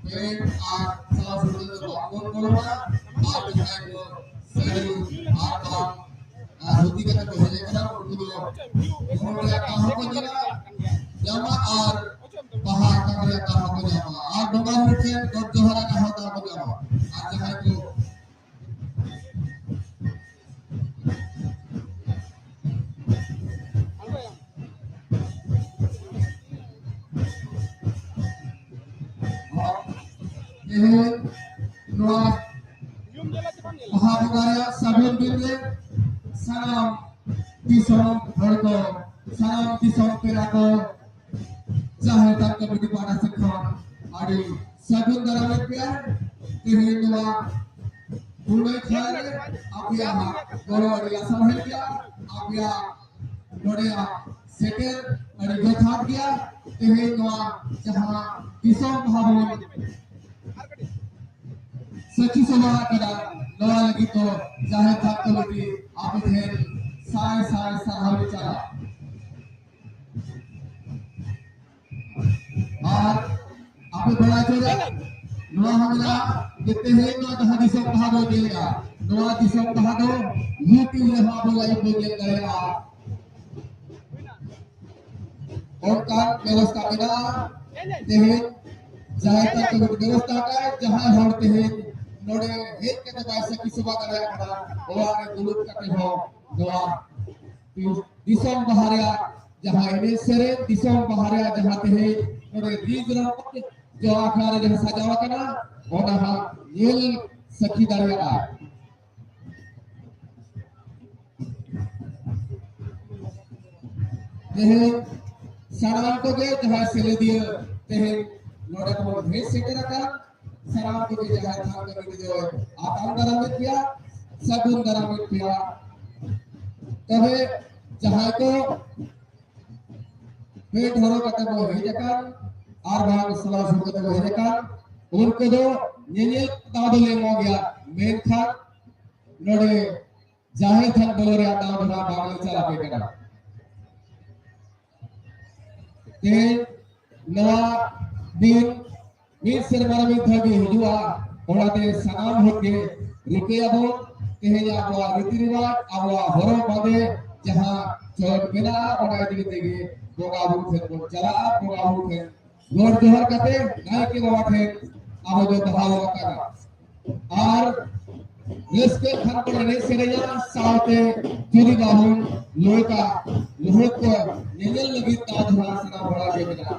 ᱯᱮᱱᱴ ᱟᱨ ᱥᱟᱶ ᱥᱩᱛᱟᱹᱢ ᱫᱚ ᱵᱟᱵᱚᱱ ᱵᱚᱞᱚᱱᱟ᱾ ᱟᱨ ᱡᱟᱦᱟᱸᱭ ᱠᱚ ᱥᱟᱹᱲᱤ ᱟᱨ ᱵᱟᱝ, ᱟᱨ ᱫᱷᱩᱛᱤ ᱠᱟᱛᱮ ᱠᱚ ᱦᱮᱡ ᱟᱠᱟᱱᱟ, ᱩᱱᱠᱩ ᱫᱚ ᱦᱚᱲᱢᱚ ᱨᱮᱭᱟᱜ ᱠᱟᱢ ᱦᱚᱸᱠᱚ ᱧᱮᱞᱟ, ᱡᱟᱢᱟ ᱟᱨ ᱵᱟᱦᱟ ᱟᱛᱟᱝ ᱨᱮᱭᱟᱜ ᱠᱟᱢ ᱦᱚᱸᱠᱚ ᱧᱟᱢᱟ, ᱟᱨ ᱵᱚᱸᱜᱟ ᱵᱩᱨᱩ ᱴᱷᱮᱱ ᱜᱚᱰ ᱡᱚᱦᱟᱨ ᱨᱮᱭᱟᱜ ᱠᱟᱢ ᱦᱚᱸ ᱠᱚ ᱧᱟᱢᱟ᱾ ᱟᱨ ᱡᱟᱦᱟᱸᱭ ᱠᱚ ᱛᱮᱦᱮᱧ ᱱᱚᱣᱟ ᱵᱟᱦᱟ ᱵᱚᱸᱜᱟ ᱨᱮᱭᱟᱜ ᱥᱟᱹᱜᱩᱱ ᱫᱤᱱ ᱨᱮ ᱥᱟᱱᱟᱢ ᱫᱤᱥᱚᱢ ᱦᱚᱲ ᱠᱚ, ᱥᱟᱱᱟᱢ ᱫᱤᱥᱚᱢ ᱯᱮᱲᱟ ᱠᱚ ᱡᱟᱦᱮᱨ ᱛᱷᱟᱱ ᱠᱚᱢᱤᱴᱤ ᱯᱟᱦᱴᱟ ᱥᱮᱫ ᱠᱷᱚᱱ ᱟᱹᱰᱤ ᱥᱟᱹᱜᱩᱱ ᱫᱟᱨᱟᱢ ᱮᱫ ᱯᱮᱭᱟ᱾ ᱛᱮᱦᱮᱧ ᱱᱚᱣᱟ ᱯᱩᱱᱟᱹᱭ ᱠᱷᱟᱱ ᱨᱮ ᱟᱯᱮᱭᱟᱜ ᱜᱚᱲᱚ ᱟᱹᱰᱤ ᱞᱟᱥᱟᱲᱦᱮᱫ ᱜᱮᱭᱟ, ᱟᱯᱮᱭᱟᱜ ᱱᱚᱰᱮᱭᱟᱜ ᱥᱮᱴᱮᱨ ᱟᱹᱰᱤ ᱡᱚᱛᱷᱟᱛ ᱜᱮᱭᱟ᱾ ᱛᱮᱦᱮᱧ ᱱᱚᱣᱟ ᱡᱟᱦᱟᱸ ᱫᱤᱥᱚᱢ ᱵᱟᱦᱟ ᱵᱚᱱ ᱥᱟᱹᱠᱷᱤ ᱥᱚᱵᱷᱟ ᱟᱠᱟᱫᱟ, ᱱᱚᱣᱟ ᱞᱟᱹᱜᱤᱫ ᱫᱚ ᱡᱟᱦᱮᱨ ᱛᱷᱟᱱ ᱠᱚᱢᱤᱴᱤ ᱟᱯᱮ ᱴᱷᱮᱱ ᱥᱟᱭ ᱥᱟᱭ ᱥᱟᱨᱦᱟᱣ ᱞᱮ ᱪᱟᱞᱟ᱾ ᱟᱨ ᱟᱯᱮ ᱵᱟᱲᱟᱭ ᱦᱚᱪᱚ ᱨᱮ ᱱᱚᱣᱟ ᱦᱚᱸ ᱢᱮᱱᱟᱜᱼᱟ ᱡᱮ ᱛᱮᱦᱮᱧ ᱱᱚᱣᱟ ᱡᱟᱦᱟᱸ ᱫᱤᱥᱚᱢ ᱵᱟᱦᱟ ᱵᱚᱱ ᱧᱮᱞᱮᱜᱼᱟ, ᱱᱚᱣᱟ ᱫᱤᱥᱚᱢ ᱵᱟᱦᱟ ᱫᱚ YouTube ᱨᱮᱦᱚᱸ ᱟᱵᱚ live ᱵᱚᱱ ᱧᱮᱞ ᱫᱟᱲᱮᱭᱟᱜᱼᱟ᱾ ᱚᱱᱠᱟᱱ ᱵᱮᱵᱚᱥᱛᱷᱟ ᱢᱮᱱᱟᱜᱼᱟ᱾ ᱛᱮᱦᱮᱧ ᱡᱟᱦᱟᱸᱭ ᱛᱟᱠᱚ ᱵᱮᱵᱚᱥᱛᱷᱟ ᱟᱠᱟᱫ, ᱡᱟᱦᱟᱸᱭ ᱦᱚᱲ ᱛᱮᱦᱮᱧ ᱱᱚᱰᱮ ᱦᱮᱡ ᱠᱟᱛᱮ ᱵᱟᱭ ᱥᱟᱹᱠᱷᱤ ᱥᱚᱵᱷᱟ ᱫᱟᱲᱮᱭᱟᱜ ᱠᱟᱱᱟ, ᱚᱲᱟᱜ ᱨᱮ ᱫᱩᱲᱩᱵ ᱠᱟᱛᱮ ᱦᱚᱸ ᱱᱚᱣᱟ ᱫᱤᱥᱚᱢ ᱵᱟᱦᱟ ᱨᱮᱭᱟᱜ ᱡᱟᱦᱟᱸ ᱮᱱᱮᱡ ᱥᱮᱨᱮᱧ, ᱫᱤᱥᱚᱢ ᱵᱟᱦᱟ ᱨᱮᱭᱟᱜ ᱡᱟᱦᱟᱸ ᱛᱮᱦᱮᱧ ᱱᱚᱰᱮ ᱨᱤᱡ ᱨᱚᱢᱚᱡ ᱡᱚ ᱟᱠᱷᱲᱟ ᱨᱮ ᱡᱟᱦᱟᱸ ᱥᱟᱡᱟᱣ ᱟᱠᱟᱱᱟ, ᱚᱱᱟ ᱦᱟᱸᱜ ᱧᱮᱞ ᱥᱟᱹᱠᱷᱤ ᱫᱟᱲᱮᱭᱟᱜᱼᱟ᱾ ᱛᱮᱦᱮᱧ ᱥᱟᱱᱟᱢ ᱠᱚᱜᱮ ᱡᱟᱦᱟᱸᱭ ᱥᱮᱞᱮᱫᱤᱭᱟᱹ ᱛᱮᱦᱮᱧ ᱱᱚᱰᱮ ᱵᱚᱱ ᱦᱮᱡ ᱥᱮᱴᱮᱨ ᱟᱠᱟᱱ, ᱥᱟᱱᱟᱢ ᱠᱚᱜᱮ ᱡᱟᱦᱟᱸᱭ ᱛᱷᱟᱱ ᱠᱚᱢᱤᱴᱤ ᱫᱚ ᱟᱛᱟᱝ ᱫᱟᱨᱟᱢᱮᱫ ᱯᱮᱭᱟ, ᱥᱟᱹᱜᱩᱱ ᱫᱟᱨᱟᱢᱮᱫ ᱯᱮᱭᱟ᱾ ᱛᱚᱵᱮ ᱡᱟᱦᱟᱸᱭ ᱠᱚ ᱯᱮᱱᱴ ᱦᱚᱨᱚᱜ ᱠᱟᱛᱮ ᱠᱚ ᱦᱮᱡ ᱟᱠᱟᱱ ᱟᱨ ᱵᱟᱝ ᱥᱟᱞᱟ ᱥᱩᱨ ᱠᱟᱛᱮ ᱠᱚ ᱦᱮᱡ ᱟᱠᱟᱱ, ᱩᱱᱠᱩ ᱫᱚ ᱧᱮᱧᱮᱞ ᱫᱟᱣ ᱫᱚᱞᱮ ᱮᱢᱟ ᱜᱮᱭᱟ, ᱢᱮᱱᱠᱷᱟᱱ ᱱᱚᱰᱮ ᱡᱟᱦᱮᱨ ᱛᱷᱟᱱ ᱵᱚᱞᱚ ᱨᱮᱭᱟᱜ ᱫᱟᱣ ᱫᱚ ᱱᱟᱦᱟᱜ ᱵᱟᱝᱞᱮ ᱪᱟᱞ ᱟᱯᱮ ᱠᱟᱱᱟ᱾ ᱛᱮᱦᱮᱧ ᱱᱚᱣᱟ ᱫᱤᱱ ᱢᱤᱫ ᱥᱮᱨᱢᱟ ᱨᱮ ᱢᱤᱫ ᱫᱷᱟᱣ ᱜᱮ ᱦᱤᱡᱩᱜᱼᱟ, ᱚᱱᱟᱛᱮ ᱥᱟᱱᱟᱢ ᱦᱚᱲ ᱜᱮ ᱨᱤᱠᱟᱹᱭᱟᱵᱚᱱ, ᱛᱮᱦᱮᱧ ᱟᱵᱚᱣᱟᱜ ᱨᱤᱛᱤ ᱨᱮᱣᱟᱡᱽ, ᱟᱵᱚᱣᱟᱜ ᱦᱚᱨᱚᱜ ᱵᱟᱸᱫᱮ ᱡᱟᱦᱟᱸ ᱪᱚᱞ ᱢᱮᱱᱟᱜᱼᱟ, ᱚᱱᱟ ᱤᱫᱤ ᱠᱟᱛᱮ ᱜᱮ ᱵᱚᱸᱜᱟ ᱵᱩᱨᱩ ᱴᱷᱮᱱ ᱵᱚᱱ ᱪᱟᱞᱟᱜᱼᱟ, ᱵᱚᱸᱜᱟ ᱵᱩᱨᱩ ᱴᱷᱮᱱ ᱜᱚᱰ ᱡᱚᱦᱟᱨ ᱠᱟᱛᱮ ᱱᱟᱭᱠᱮ ᱵᱟᱵᱟ ᱴᱷᱮᱱ ᱟᱵᱚ ᱫᱚ ᱵᱟᱦᱟ ᱵᱚᱱ ᱟᱛᱟᱝᱟ᱾ ᱟᱨ ᱨᱟᱹᱥᱠᱟᱹ ᱠᱷᱟᱱ ᱵᱚᱱ ᱮᱱᱮᱡ ᱥᱮᱨᱮᱧᱟ, ᱥᱟᱶᱛᱮ ᱡᱩᱫᱤ ᱵᱟᱵᱚᱱ ᱞᱳᱠᱟ ᱞᱩᱦᱩᱠ ᱠᱚ ᱧᱮᱧᱮᱞ ᱞᱟᱹᱜᱤᱫ ᱫᱟᱣ ᱫᱷᱟᱨᱟ ᱥᱟᱱᱟᱢ ᱦᱚᱲᱟᱜ ᱜᱮ ᱢᱮᱱᱟᱜᱼᱟ᱾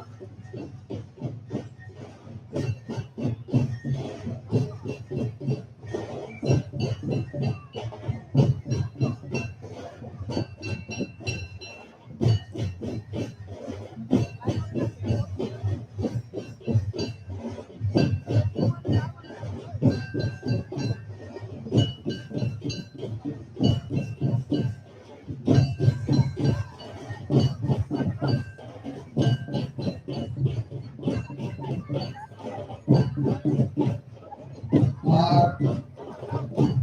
ᱟᱨ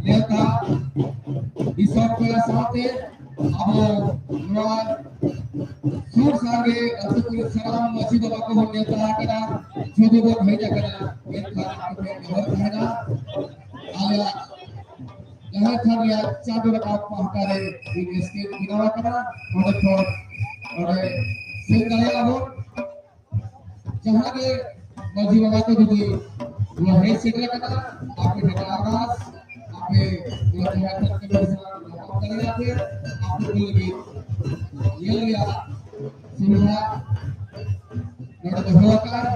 ᱱᱮᱣᱛᱟ ᱫᱤᱥᱚᱢ ᱯᱮᱲᱟ ᱥᱟᱶᱛᱮ ᱟᱵᱚ ᱱᱚᱣᱟ ᱥᱩᱨ ᱥᱟᱸᱜᱮ ᱟᱹᱛᱩ ᱠᱚᱨᱮ ᱥᱟᱱᱟᱢ ᱢᱟᱹᱡᱷᱤ ᱵᱟᱵᱟ ᱠᱚᱵᱚᱱ ᱱᱮᱣᱛᱟ ᱟᱠᱟᱱᱟ, ᱡᱩᱫᱤ ᱵᱚᱱ ᱦᱮᱡ ᱟᱠᱟᱱᱟ, ᱢᱮᱱᱠᱷᱟᱱ ᱟᱯᱮ ᱴᱷᱮᱱ ᱱᱮᱦᱚᱨ ᱛᱟᱦᱮᱱᱟ, ᱟᱞᱮᱭᱟᱜ ᱡᱟᱦᱮᱨ ᱛᱷᱟᱱ ᱨᱮᱭᱟᱜ ᱪᱟᱸᱫᱳ ᱨᱟᱠᱟᱵ ᱯᱟᱦᱴᱟ ᱨᱮ ᱢᱤᱫ ᱥᱴᱮᱡ ᱵᱮᱱᱟᱣ ᱟᱠᱟᱱᱟ, ᱚᱸᱰᱮ ᱠᱷᱚᱱ ᱚᱸᱰᱮ ᱥᱮᱱ ᱫᱟᱲᱮᱭᱟᱜᱼᱟ ᱵᱚᱱ᱾ ᱡᱟᱦᱟᱸ ᱜᱮ ᱢᱟᱹᱡᱷᱤ ᱵᱟᱵᱟ ᱠᱚ ᱡᱩᱫᱤ ᱱᱚᱣᱟ ᱦᱮᱡ ᱥᱮᱴᱮᱨ ᱟᱠᱟᱱᱟ, ᱟᱯᱮ ᱴᱷᱮᱱ ᱟᱨᱫᱟᱥ, ᱟᱯᱮ ᱱᱚᱣᱟ ᱡᱟᱦᱮᱨ ᱛᱷᱟᱱ ᱠᱚ ᱧᱟᱯᱟᱢ ᱫᱟᱲᱮᱭᱟᱜ ᱯᱮ, ᱟᱯᱮ ᱠᱚ ᱞᱟᱹᱜᱤᱫ ᱧᱮᱞ ᱨᱮᱭᱟᱜ ᱥᱩᱵᱤᱫᱷᱟ ᱱᱚᱰᱮ ᱫᱚᱦᱚ ᱟᱠᱟᱫ᱾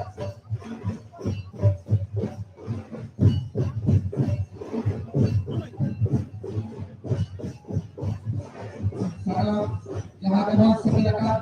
ᱥᱟᱱᱟᱢ ᱡᱟᱦᱟᱸ ᱨᱮᱵᱚᱱ ᱥᱮᱴᱮᱨ ᱟᱠᱟᱱ,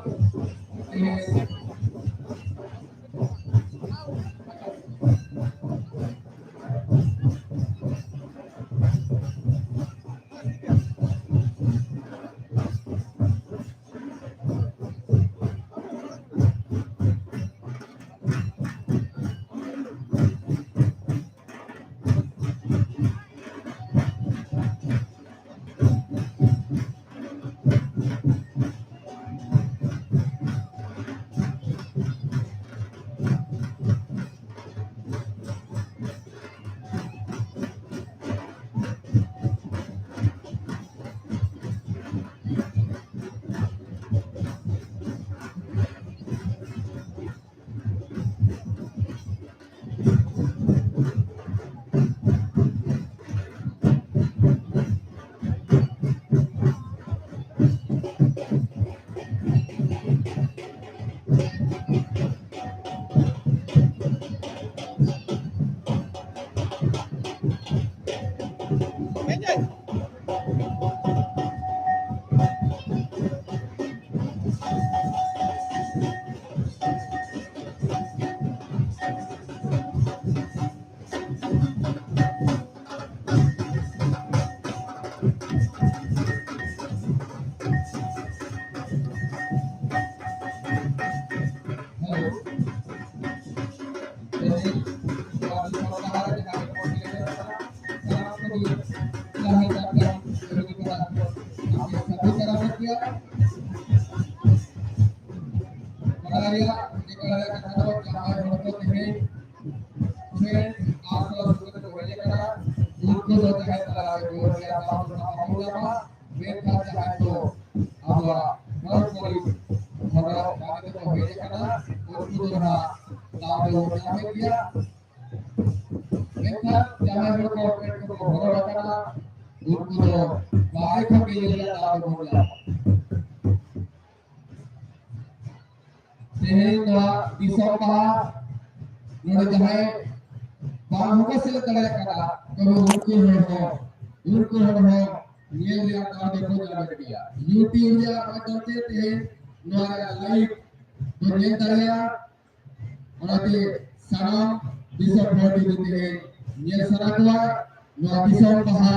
ᱨᱮᱭᱟᱜ ᱮᱠᱞᱟ ᱨᱮᱭᱟᱜ ᱠᱟᱛᱷᱟ ᱫᱚ ᱡᱟᱦᱟᱸᱭ ᱦᱚᱲ ᱠᱚ ᱛᱮᱦᱮᱧ ᱯᱷᱨᱮᱱᱰ ᱟᱨ ᱥᱚᱫᱚᱥᱥᱚ ᱠᱚ ᱦᱮᱡ ᱟᱠᱟᱱᱟ, ᱩᱱᱠᱩ ᱫᱚ ᱡᱟᱦᱮᱨ ᱛᱟᱞᱟ ᱨᱮ ᱜᱚᱲᱚ ᱨᱮᱭᱟᱜ ᱫᱟᱣ ᱫᱚ ᱱᱟᱦᱟᱜ ᱵᱟᱵᱚᱱ ᱧᱟᱢᱟ᱾ ᱢᱮᱱᱠᱷᱟᱱ ᱡᱟᱦᱟᱸᱭ ᱠᱚ ᱟᱵᱚᱣᱟᱜ ᱦᱚᱲ ᱠᱚᱨᱮ ᱦᱚᱲ ᱵᱟᱨᱮ ᱛᱮᱠᱚ ᱦᱮᱡ ᱟᱠᱟᱱᱟ, ᱩᱱᱠᱩ ᱫᱚ ᱱᱟᱦᱟᱜ ᱫᱟᱣ ᱫᱚ ᱵᱚᱱ ᱧᱟᱢᱮᱫ ᱜᱮᱭᱟ᱾ ᱢᱮᱱᱠᱷᱟᱱ ᱡᱟᱦᱟᱸᱭ ᱦᱚᱲ ᱠᱚ ᱯᱷᱨᱮᱱᱰ ᱠᱚᱠᱚ ᱦᱚᱲ ᱟᱠᱟᱱᱟ, ᱩᱱᱠᱩ ᱫᱚ ᱵᱟᱦᱨᱮ ᱠᱷᱚᱱ ᱜᱮ ᱧᱮᱞ ᱨᱮᱭᱟᱜ ᱫᱟᱣ ᱫᱚ ᱵᱚᱱ ᱧᱟᱢᱟ᱾ ᱛᱮᱦᱮᱧ ᱱᱚᱣᱟ ᱫᱤᱥᱚᱢ ᱵᱟᱦᱟ ᱱᱚᱰᱮ ᱡᱟᱦᱟᱸᱭ ᱵᱟᱝ ᱦᱚᱸᱠᱚ ᱥᱮᱞᱮᱫ ᱫᱟᱲᱮᱭᱟᱜ ᱠᱟᱱᱟ, ᱛᱚᱵᱮ ᱩᱱᱠᱩ ᱦᱚᱲ ᱦᱚᱸ, ᱩᱱᱠᱩ ᱦᱚᱲ ᱦᱚᱸ ᱧᱮᱞ ᱨᱮᱭᱟᱜ ᱫᱟᱣ ᱫᱚᱠᱚ ᱧᱟᱢᱮᱫ ᱜᱮᱭᱟ᱾ YouTube ᱨᱮᱭᱟᱜ ᱢᱟᱫᱽᱫᱷᱚᱢ ᱛᱮ ᱛᱮᱦᱮᱧ ᱱᱚᱣᱟ ᱨᱮᱭᱟᱜ live ᱵᱚᱱ ᱧᱮᱞ ᱫᱟᱲᱮᱭᱟᱜᱼᱟ᱾ ᱚᱱᱟᱛᱮ ᱥᱟᱱᱟᱢ ᱫᱤᱥᱚᱢ ᱦᱚᱲ ᱡᱩᱫᱤ ᱛᱮᱦᱮᱧ ᱧᱮᱞ ᱥᱟᱱᱟ ᱠᱚᱣᱟ, ᱱᱚᱣᱟ ᱫᱤᱥᱚᱢ ᱵᱟᱦᱟ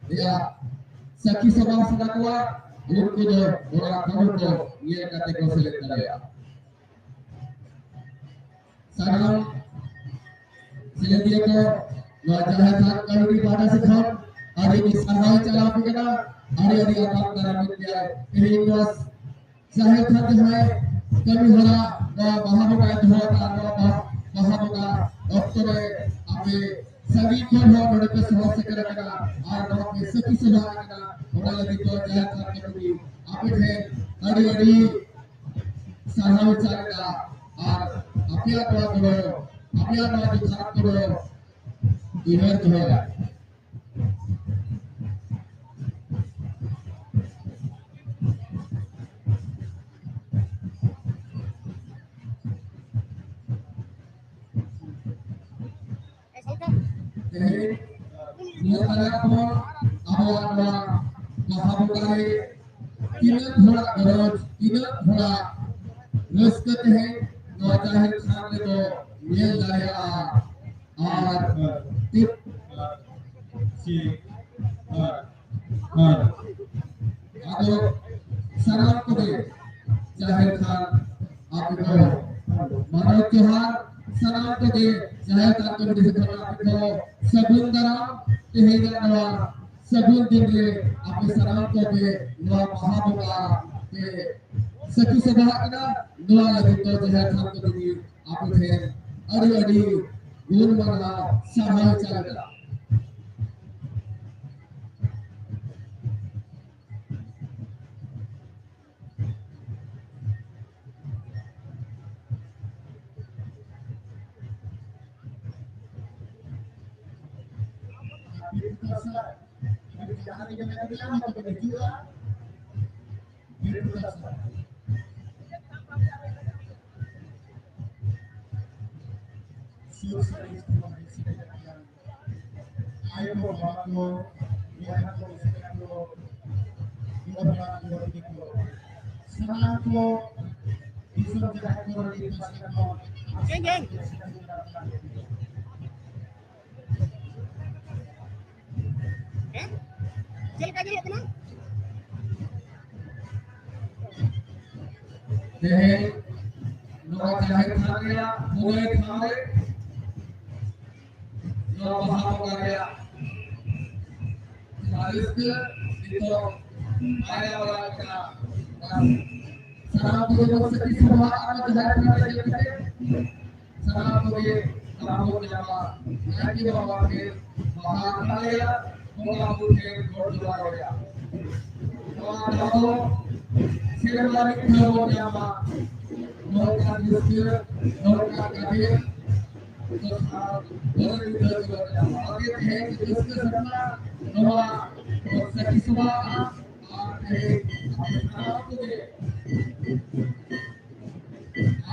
ᱨᱮᱭᱟᱜ ᱥᱟᱹᱠᱷᱤ ᱥᱚᱵᱷᱟ ᱥᱟᱱᱟ ᱠᱚᱣᱟ, ᱩᱱᱠᱩ ᱫᱚ ᱱᱚᱣᱟ ᱠᱟᱹᱢᱤ ᱠᱚ ᱧᱮᱞ ᱠᱟᱛᱮ ᱠᱚ ᱥᱮᱞᱮᱫ ᱫᱟᱲᱮᱭᱟᱜᱼᱟ᱾ ᱥᱟᱱᱟᱢ ᱥᱮᱞᱮᱫᱤᱭᱟᱹ ᱠᱚ ᱱᱚᱣᱟ ᱡᱟᱦᱮᱨ ᱛᱷᱟᱱ ᱠᱚᱢᱤᱴᱤ ᱯᱟᱦᱴᱟ ᱥᱮᱫ ᱠᱷᱚᱱ ᱟᱹᱰᱤ ᱟᱹᱰᱤ ᱥᱟᱨᱦᱟᱣ ᱪᱟᱞᱟᱣ ᱟᱯᱮ ᱠᱟᱱᱟ, ᱟᱹᱰᱤ ᱟᱹᱰᱤ ᱟᱛᱟᱝ ᱫᱟᱨᱟᱢ ᱢᱮᱱᱟᱜᱼᱟ᱾ ᱛᱮᱦᱮᱧ ᱱᱚᱣᱟ ᱡᱟᱦᱮᱨ ᱛᱷᱟᱱ ᱡᱟᱦᱟᱸᱭ ᱠᱟᱹᱢᱤ ᱦᱚᱨᱟ ᱱᱚᱣᱟ ᱵᱟᱦᱟ ᱵᱚᱸᱜᱟᱭ ᱫᱚᱦᱚ ᱟᱠᱟᱫ, ᱱᱚᱣᱟ ᱵᱟᱦᱟ, ᱵᱟᱦᱟ ᱵᱚᱸᱜᱟ ᱚᱠᱛᱚ ᱨᱮ ᱟᱯᱮ ᱥᱟᱺᱜᱤᱧ ᱠᱷᱚᱱ ᱦᱚᱸ ᱱᱚᱰᱮ ᱯᱮ ᱥᱚᱦᱚᱨ ᱥᱮᱴᱮᱨ ᱟᱠᱟᱱᱟ ᱟᱨ ᱱᱚᱣᱟ ᱯᱮ ᱥᱟᱹᱠᱷᱤ ᱥᱚᱵᱷᱟ ᱟᱠᱟᱱᱟ, ᱚᱱᱟ ᱞᱟᱹᱜᱤᱫ ᱫᱚ ᱡᱟᱦᱮᱨ ᱛᱷᱟᱱ ᱠᱚᱢᱤᱴᱤ ᱟᱯᱮ ᱴᱷᱮᱱ ᱟᱹᱰᱤ ᱟᱹᱰᱤ ᱥᱟᱨᱦᱟᱣ ᱪᱟᱞ ᱮᱫᱟ ᱟᱨ ᱟᱯᱮᱭᱟᱜ ᱱᱚᱣᱟ ᱜᱚᱲᱚ, ᱟᱯᱮᱭᱟᱜ ᱱᱚᱣᱟ ᱡᱚᱛᱷᱟᱛ ᱜᱚᱲᱚ ᱩᱭᱦᱟᱹᱨ ᱫᱚᱦᱚᱭᱟ᱾ ᱛᱮᱦᱮᱧ ᱧᱮᱞ ᱫᱟᱲᱮᱭᱟᱜ ᱠᱟᱱᱟ ᱟᱵᱚᱣᱟᱜ ᱱᱚᱣᱟ ᱵᱟᱦᱟ ᱵᱚᱸᱜᱟ ᱨᱮ ᱛᱤᱱᱟᱹᱜ ᱦᱚᱲᱟᱜ ᱜᱚᱨᱚᱡᱽ, ᱛᱤᱱᱟᱹᱜ ᱦᱚᱲᱟᱜ ᱨᱟᱹᱥᱠᱟᱹ ᱛᱮᱦᱮᱧ ᱱᱚᱣᱟ ᱡᱟᱦᱮᱨ ᱛᱷᱟᱱ ᱨᱮᱵᱚ ᱧᱮᱞ ᱫᱟᱲᱮᱭᱟᱜᱼᱟ᱾ ᱟᱨ ᱛᱤ-, ᱟᱨ, ᱟᱨ ᱟᱫᱚ ᱥᱟᱱᱟᱢ ᱠᱚᱜᱮ ᱡᱟᱦᱮᱨ ᱛᱷᱟᱱ ᱟᱯᱮ ᱠᱚ ᱢᱟᱱᱚᱛ ᱡᱚᱦᱟᱨ, ᱥᱟᱱᱟᱢ ᱠᱚᱜᱮ ᱡᱟᱦᱮᱨ ᱛᱷᱟᱱ ᱠᱚᱢᱤᱴᱤ ᱥᱮᱫ ᱠᱷᱚᱱ ᱟᱯᱮ ᱠᱚ ᱥᱟᱹᱜᱩᱱ ᱫᱟᱨᱟᱢ᱾ ᱛᱮᱦᱮᱧᱟᱜ ᱱᱚᱣᱟ ᱥᱟᱹᱜᱩᱱ ᱫᱤᱱ ᱨᱮ ᱟᱯᱮ ᱥᱟᱱᱟᱢ ᱠᱚᱜᱮ ᱱᱚᱣᱟ ᱵᱟᱦᱟ ᱵᱚᱸᱜᱟ ᱯᱮ ᱥᱟᱹᱠᱷᱤ ᱥᱚᱵᱷᱟ ᱠᱟᱱᱟ᱾ ᱱᱚᱣᱟ ᱞᱟᱹᱜᱤᱫ ᱫᱚ ᱡᱟᱦᱮᱨ ᱛᱷᱟᱱ ᱠᱚ ᱞᱟᱹᱜᱤᱫ ᱟᱯᱮ ᱴᱷᱮᱱ ᱟᱹᱰᱤ ᱟᱹᱰᱤ ᱜᱩᱱ ᱢᱟᱱᱟᱣ ᱥᱟᱨᱦᱟᱣ ᱪᱟᱞ ᱮᱫᱟ᱾ ᱟᱭᱳ ᱠᱚ, ᱵᱟᱵᱟ ᱠᱚ, ᱵᱚᱭᱦᱟ ᱠᱚ, ᱢᱤᱥᱨᱟ ᱠᱚ, ᱜᱚ ᱵᱟᱵᱟ ᱠᱚ, ᱜᱟᱛᱮ ᱠᱚ, ᱥᱟᱱᱟᱢ ᱠᱚ ᱫᱤᱥᱚᱢ ᱡᱟᱦᱟᱸ ᱠᱚᱨᱮ ᱜᱮ ᱯᱟᱥᱱᱟ ᱠᱚ, ᱜᱮᱝ, ᱜᱮᱝ᱾ ᱦᱮᱸ? ᱪᱮᱫ ᱞᱮᱠᱟ ᱧᱮᱞᱚᱜ ᱠᱟᱱᱟ? ᱛᱮᱦᱮᱧ ᱱᱚᱣᱟ ᱡᱟᱦᱮᱨ ᱛᱷᱟᱱ ᱨᱮᱭᱟᱜ ᱯᱩᱨᱟᱹᱭ ᱴᱷᱟᱶ ᱨᱮ ᱱᱚᱣᱟ ᱵᱟᱦᱟ ᱵᱚᱸᱜᱟ ᱨᱮᱭᱟᱜ ᱡᱟᱦᱟᱸ ᱨᱟᱹᱥᱠᱟᱹ ᱱᱤᱛᱚᱜ ᱵᱟᱭ ᱧᱟᱢ ᱵᱟᱲᱟ ᱟᱠᱟᱱᱟ, ᱥᱟᱱᱟᱢ ᱠᱚᱜᱮ ᱵᱚᱱ ᱥᱟᱹᱠᱷᱤ ᱥᱚᱵᱷᱟ ᱟᱨ ᱡᱟᱦᱮᱨ ᱛᱷᱟᱱ ᱨᱮ ᱧᱮᱞ ᱠᱟᱛᱮ ᱥᱟᱱᱟᱢ ᱠᱚᱜᱮ ᱫᱟᱣ ᱵᱚᱱ ᱧᱟᱢᱟ᱾ ᱱᱟᱭᱠᱮ ᱵᱟᱵᱟ ᱴᱷᱮᱱ ᱵᱟᱦᱟ ᱟᱛᱟᱝ ᱨᱮᱭᱟᱜ, ᱵᱚᱸᱜᱟ ᱵᱩᱨᱩ ᱴᱷᱮᱱ ᱜᱚᱰ ᱡᱚᱦᱟᱨ ᱨᱮᱭᱟᱜ᱾ ᱱᱚᱣᱟ ᱫᱟᱣ ᱫᱚ ᱥᱮᱨᱢᱟ ᱨᱮ ᱢᱤᱫ ᱫᱷᱟᱣ ᱵᱚᱱ ᱧᱟᱢᱟ᱾ ᱱᱚᱝᱠᱟᱱ ᱨᱟᱹᱥᱠᱟᱹ, ᱱᱚᱝᱠᱟᱱ ᱜᱟᱫᱮᱞ ᱫᱚ ᱥᱟᱨᱟ ᱵᱚᱪᱷᱚᱨ ᱢᱤᱫ ᱫᱷᱟᱣ ᱜᱮᱵᱚᱱ ᱧᱟᱢᱟ᱾ ᱚᱱᱟᱛᱮ ᱛᱮᱦᱮᱧ ᱨᱟᱹᱥᱠᱟᱹ ᱥᱟᱨᱱᱟ ᱱᱚᱣᱟ ᱥᱟᱹᱠᱷᱤ ᱥᱚᱵᱷᱟ ᱟᱨ ᱛᱮᱦᱮᱧ ᱟᱯᱮ ᱥᱟᱱᱟᱢ ᱠᱚᱜᱮ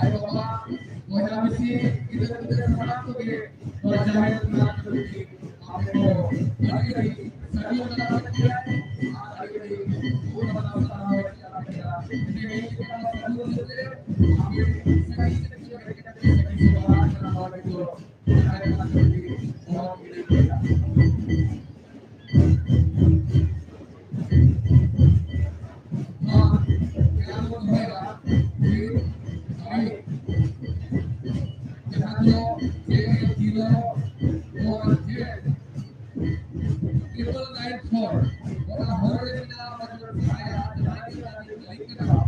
ᱟᱭᱳ ᱵᱟᱵᱟ, ᱵᱚᱭᱦᱟ ᱢᱤᱥᱤ, ᱜᱤᱫᱟᱹᱨ ᱯᱤᱫᱟᱹᱨ ᱥᱟᱱᱟᱢ ᱠᱚᱜᱮ ᱱᱚᱣᱟ ᱡᱟᱦᱮᱨ ᱛᱷᱟᱱ ᱨᱮ ᱟᱵᱚ ᱟᱹᱰᱤ ᱟᱹᱰᱤ ᱥᱟᱹᱜᱩᱱ ᱫᱟᱨᱟᱢ ᱠᱮᱫ ᱯᱮᱭᱟ ᱟᱨ ᱟᱹᱰᱤ ᱟᱹᱰᱤ ᱜᱩᱱ ᱢᱟᱱᱟᱣ ᱥᱟᱨᱦᱟᱣ ᱮ ᱪᱟᱞ ᱠᱮᱫᱟ᱾ ᱡᱩᱫᱤ ᱱᱤᱭᱟᱹ ᱠᱚ ᱥᱟᱹᱜᱩᱱ ᱠᱟᱛᱮ ᱟᱯᱮ ᱥᱟᱹᱜᱩᱱ ᱠᱟᱛᱮ ᱥᱟᱹᱜᱩᱱ ᱥᱟᱨᱦᱟᱣ ᱠᱟᱛᱮ ᱡᱟᱦᱮᱨ ᱛᱷᱟᱱ ᱨᱮ ᱦᱚᱦᱚ ᱜᱤᱰᱤ ᱠᱮᱫᱟ᱾ ᱱᱚᱣᱟ ᱠᱷᱮᱞᱟ ᱵᱚᱱ ᱫᱚᱦᱚᱭᱮᱫᱟ, ᱡᱟᱦᱟᱸ ᱫᱚ ᱡᱮ ᱡᱤᱨᱳ ᱯᱷᱳᱨ ᱡᱮ ᱴᱨᱤᱯᱚᱞ ᱱᱟᱭᱤᱱ ᱯᱷᱳᱨ, ᱚᱱᱟ ᱦᱚᱨ ᱨᱮ ᱢᱮᱱᱟᱜᱼᱟ, ᱚᱱᱟ ᱡᱩᱫᱤ ᱵᱟᱲᱟᱭᱟ, ᱡᱟᱦᱟᱸᱭ ᱜᱮ ᱚᱱᱟ ᱞᱤᱝᱠ ᱠᱟᱱᱟ,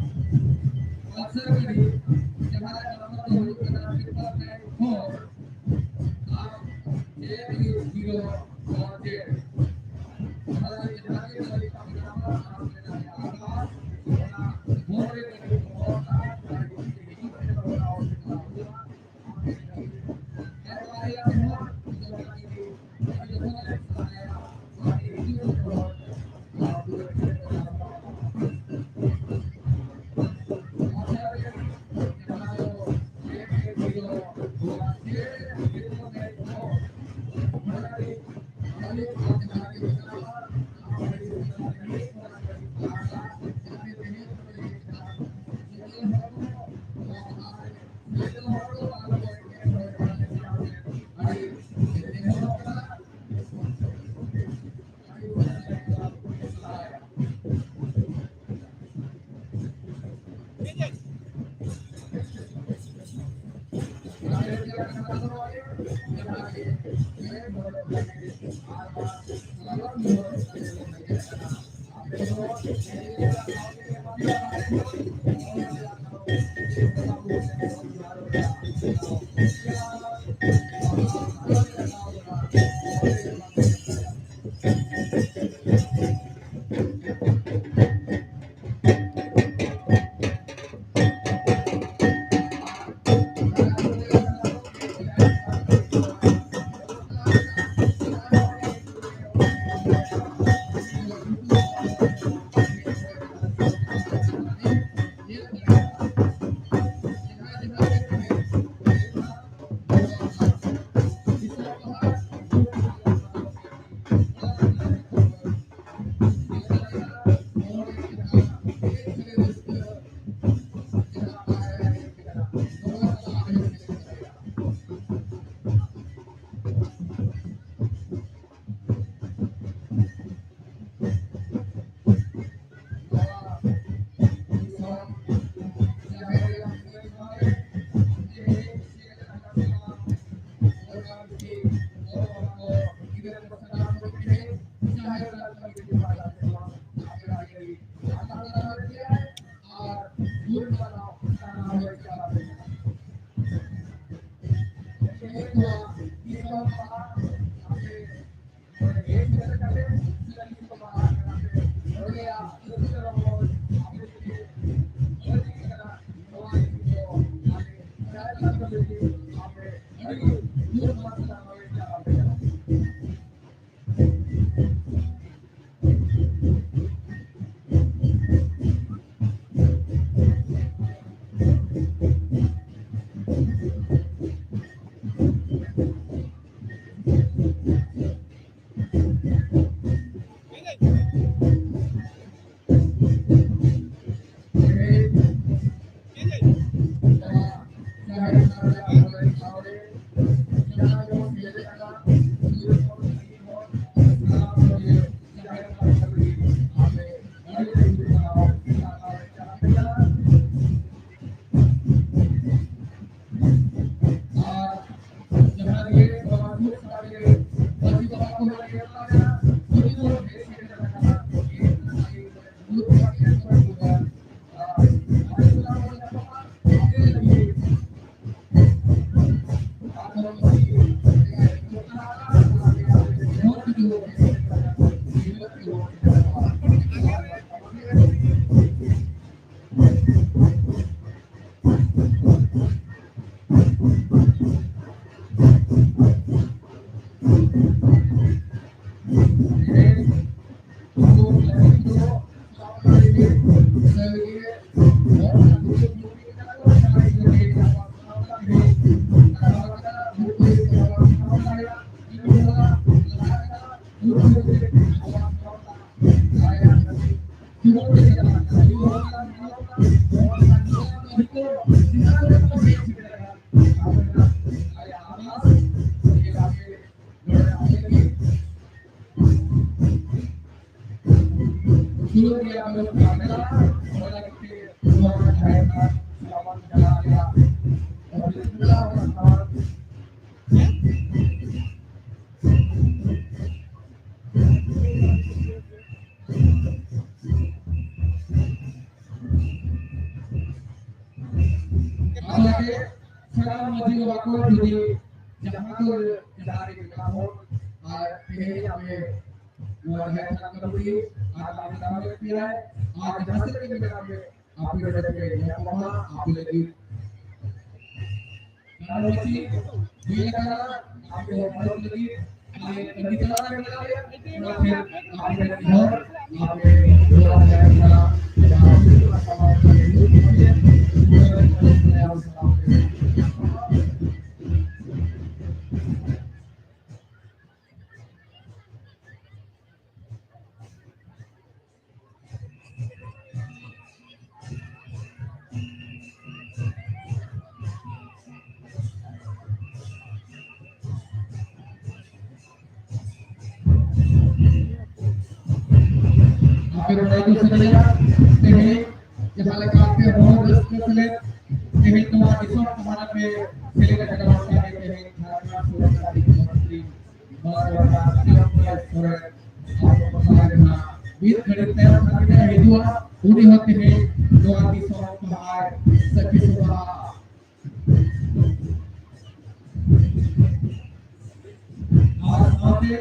ᱟᱫᱚ ᱥᱟᱱᱟᱢ ᱢᱟᱹᱡᱷᱤ ᱵᱟᱵᱟ ᱠᱚ ᱡᱩᱫᱤ ᱡᱟᱦᱟᱸ ᱠᱚ ᱡᱟᱦᱟᱸ ᱨᱮ ᱢᱮᱱᱟᱜ ᱵᱚᱱ, ᱟᱨ ᱛᱮᱦᱮᱧ ᱟᱯᱮ ᱱᱚᱣᱟ ᱡᱟᱦᱮᱨ ᱛᱷᱟᱱ ᱠᱚᱢᱤᱴᱤ ᱟᱨ ᱟᱯᱮ ᱫᱟᱨᱟᱭ ᱯᱮᱭᱟ, ᱟᱨ ᱡᱟᱦᱟᱸ ᱥᱮᱫ ᱨᱮᱜᱮ ᱢᱮᱱᱟᱜ ᱯᱮ, ᱟᱯᱮ ᱱᱚᱰᱮ ᱯᱮ ᱧᱟᱯᱟᱢᱟ, ᱟᱯᱮ ᱞᱟᱹᱜᱤᱫ ᱟᱨ ᱢᱤᱫᱴᱤᱡ ᱦᱩᱭ ᱟᱠᱟᱱᱟ, ᱟᱯᱮ ᱦᱚᱲ ᱞᱟᱹᱜᱤᱫ ᱟᱞᱮ ᱛᱟᱺᱜᱤ ᱛᱟᱲᱟᱜ ᱨᱮ ᱢᱮᱱᱟᱜ ᱞᱮᱭᱟ᱾ ᱚᱱᱟ ᱠᱷᱟᱹᱛᱤᱨ ᱟᱯᱮ ᱴᱷᱮᱱ ᱱᱮᱦᱚᱨ, ᱟᱯᱮ ᱫᱩᱞᱟᱹᱲ ᱟᱞᱮ ᱠᱟᱱᱟ᱾ ᱟᱯᱮ ᱵᱟᱲᱟᱭ ᱦᱚᱪᱚ ᱥᱟᱱᱟᱭᱟ, ᱛᱮᱦᱮᱧ ᱡᱟᱦᱟᱸ ᱞᱮᱠᱟ ᱟᱯᱮ ᱦᱚᱲ ᱨᱟᱹᱥᱠᱟᱹ ᱥᱮᱞᱮᱫ, ᱛᱮᱦᱮᱧ ᱱᱚᱣᱟ ᱫᱤᱥᱚᱢ ᱯᱟᱦᱴᱟ ᱯᱮ ᱥᱮᱞᱮᱫ ᱟᱠᱟᱱᱟ, ᱚᱱᱠᱟ ᱜᱮ ᱛᱮᱦᱮᱧ ᱡᱷᱟᱲᱠᱷᱚᱸᱰ ᱥᱚᱨᱠᱟᱨ ᱨᱤᱱ ᱢᱚᱱᱛᱨᱤ ᱵᱟᱨ ᱦᱚᱲ ᱥᱤᱨᱟᱹᱢ ᱥᱚᱨᱮᱱ ᱟᱵᱚ ᱴᱚᱴᱷᱟ ᱨᱮᱱᱟᱜ ᱢᱤᱫ ᱜᱷᱟᱹᱲᱤᱡ ᱛᱟᱭᱚᱢ ᱠᱷᱟᱱ ᱜᱮ ᱦᱤᱡᱩᱜᱼᱟ᱾ ᱩᱱᱤ ᱦᱚᱸ ᱛᱮᱦᱮᱧ ᱱᱚᱣᱟ ᱫᱤᱥᱚᱢ ᱯᱟᱦᱴᱟᱭ ᱥᱟᱹᱠᱷᱤ ᱥᱚᱵᱷᱟ᱾ ᱟᱨ ᱥᱟᱶᱛᱮ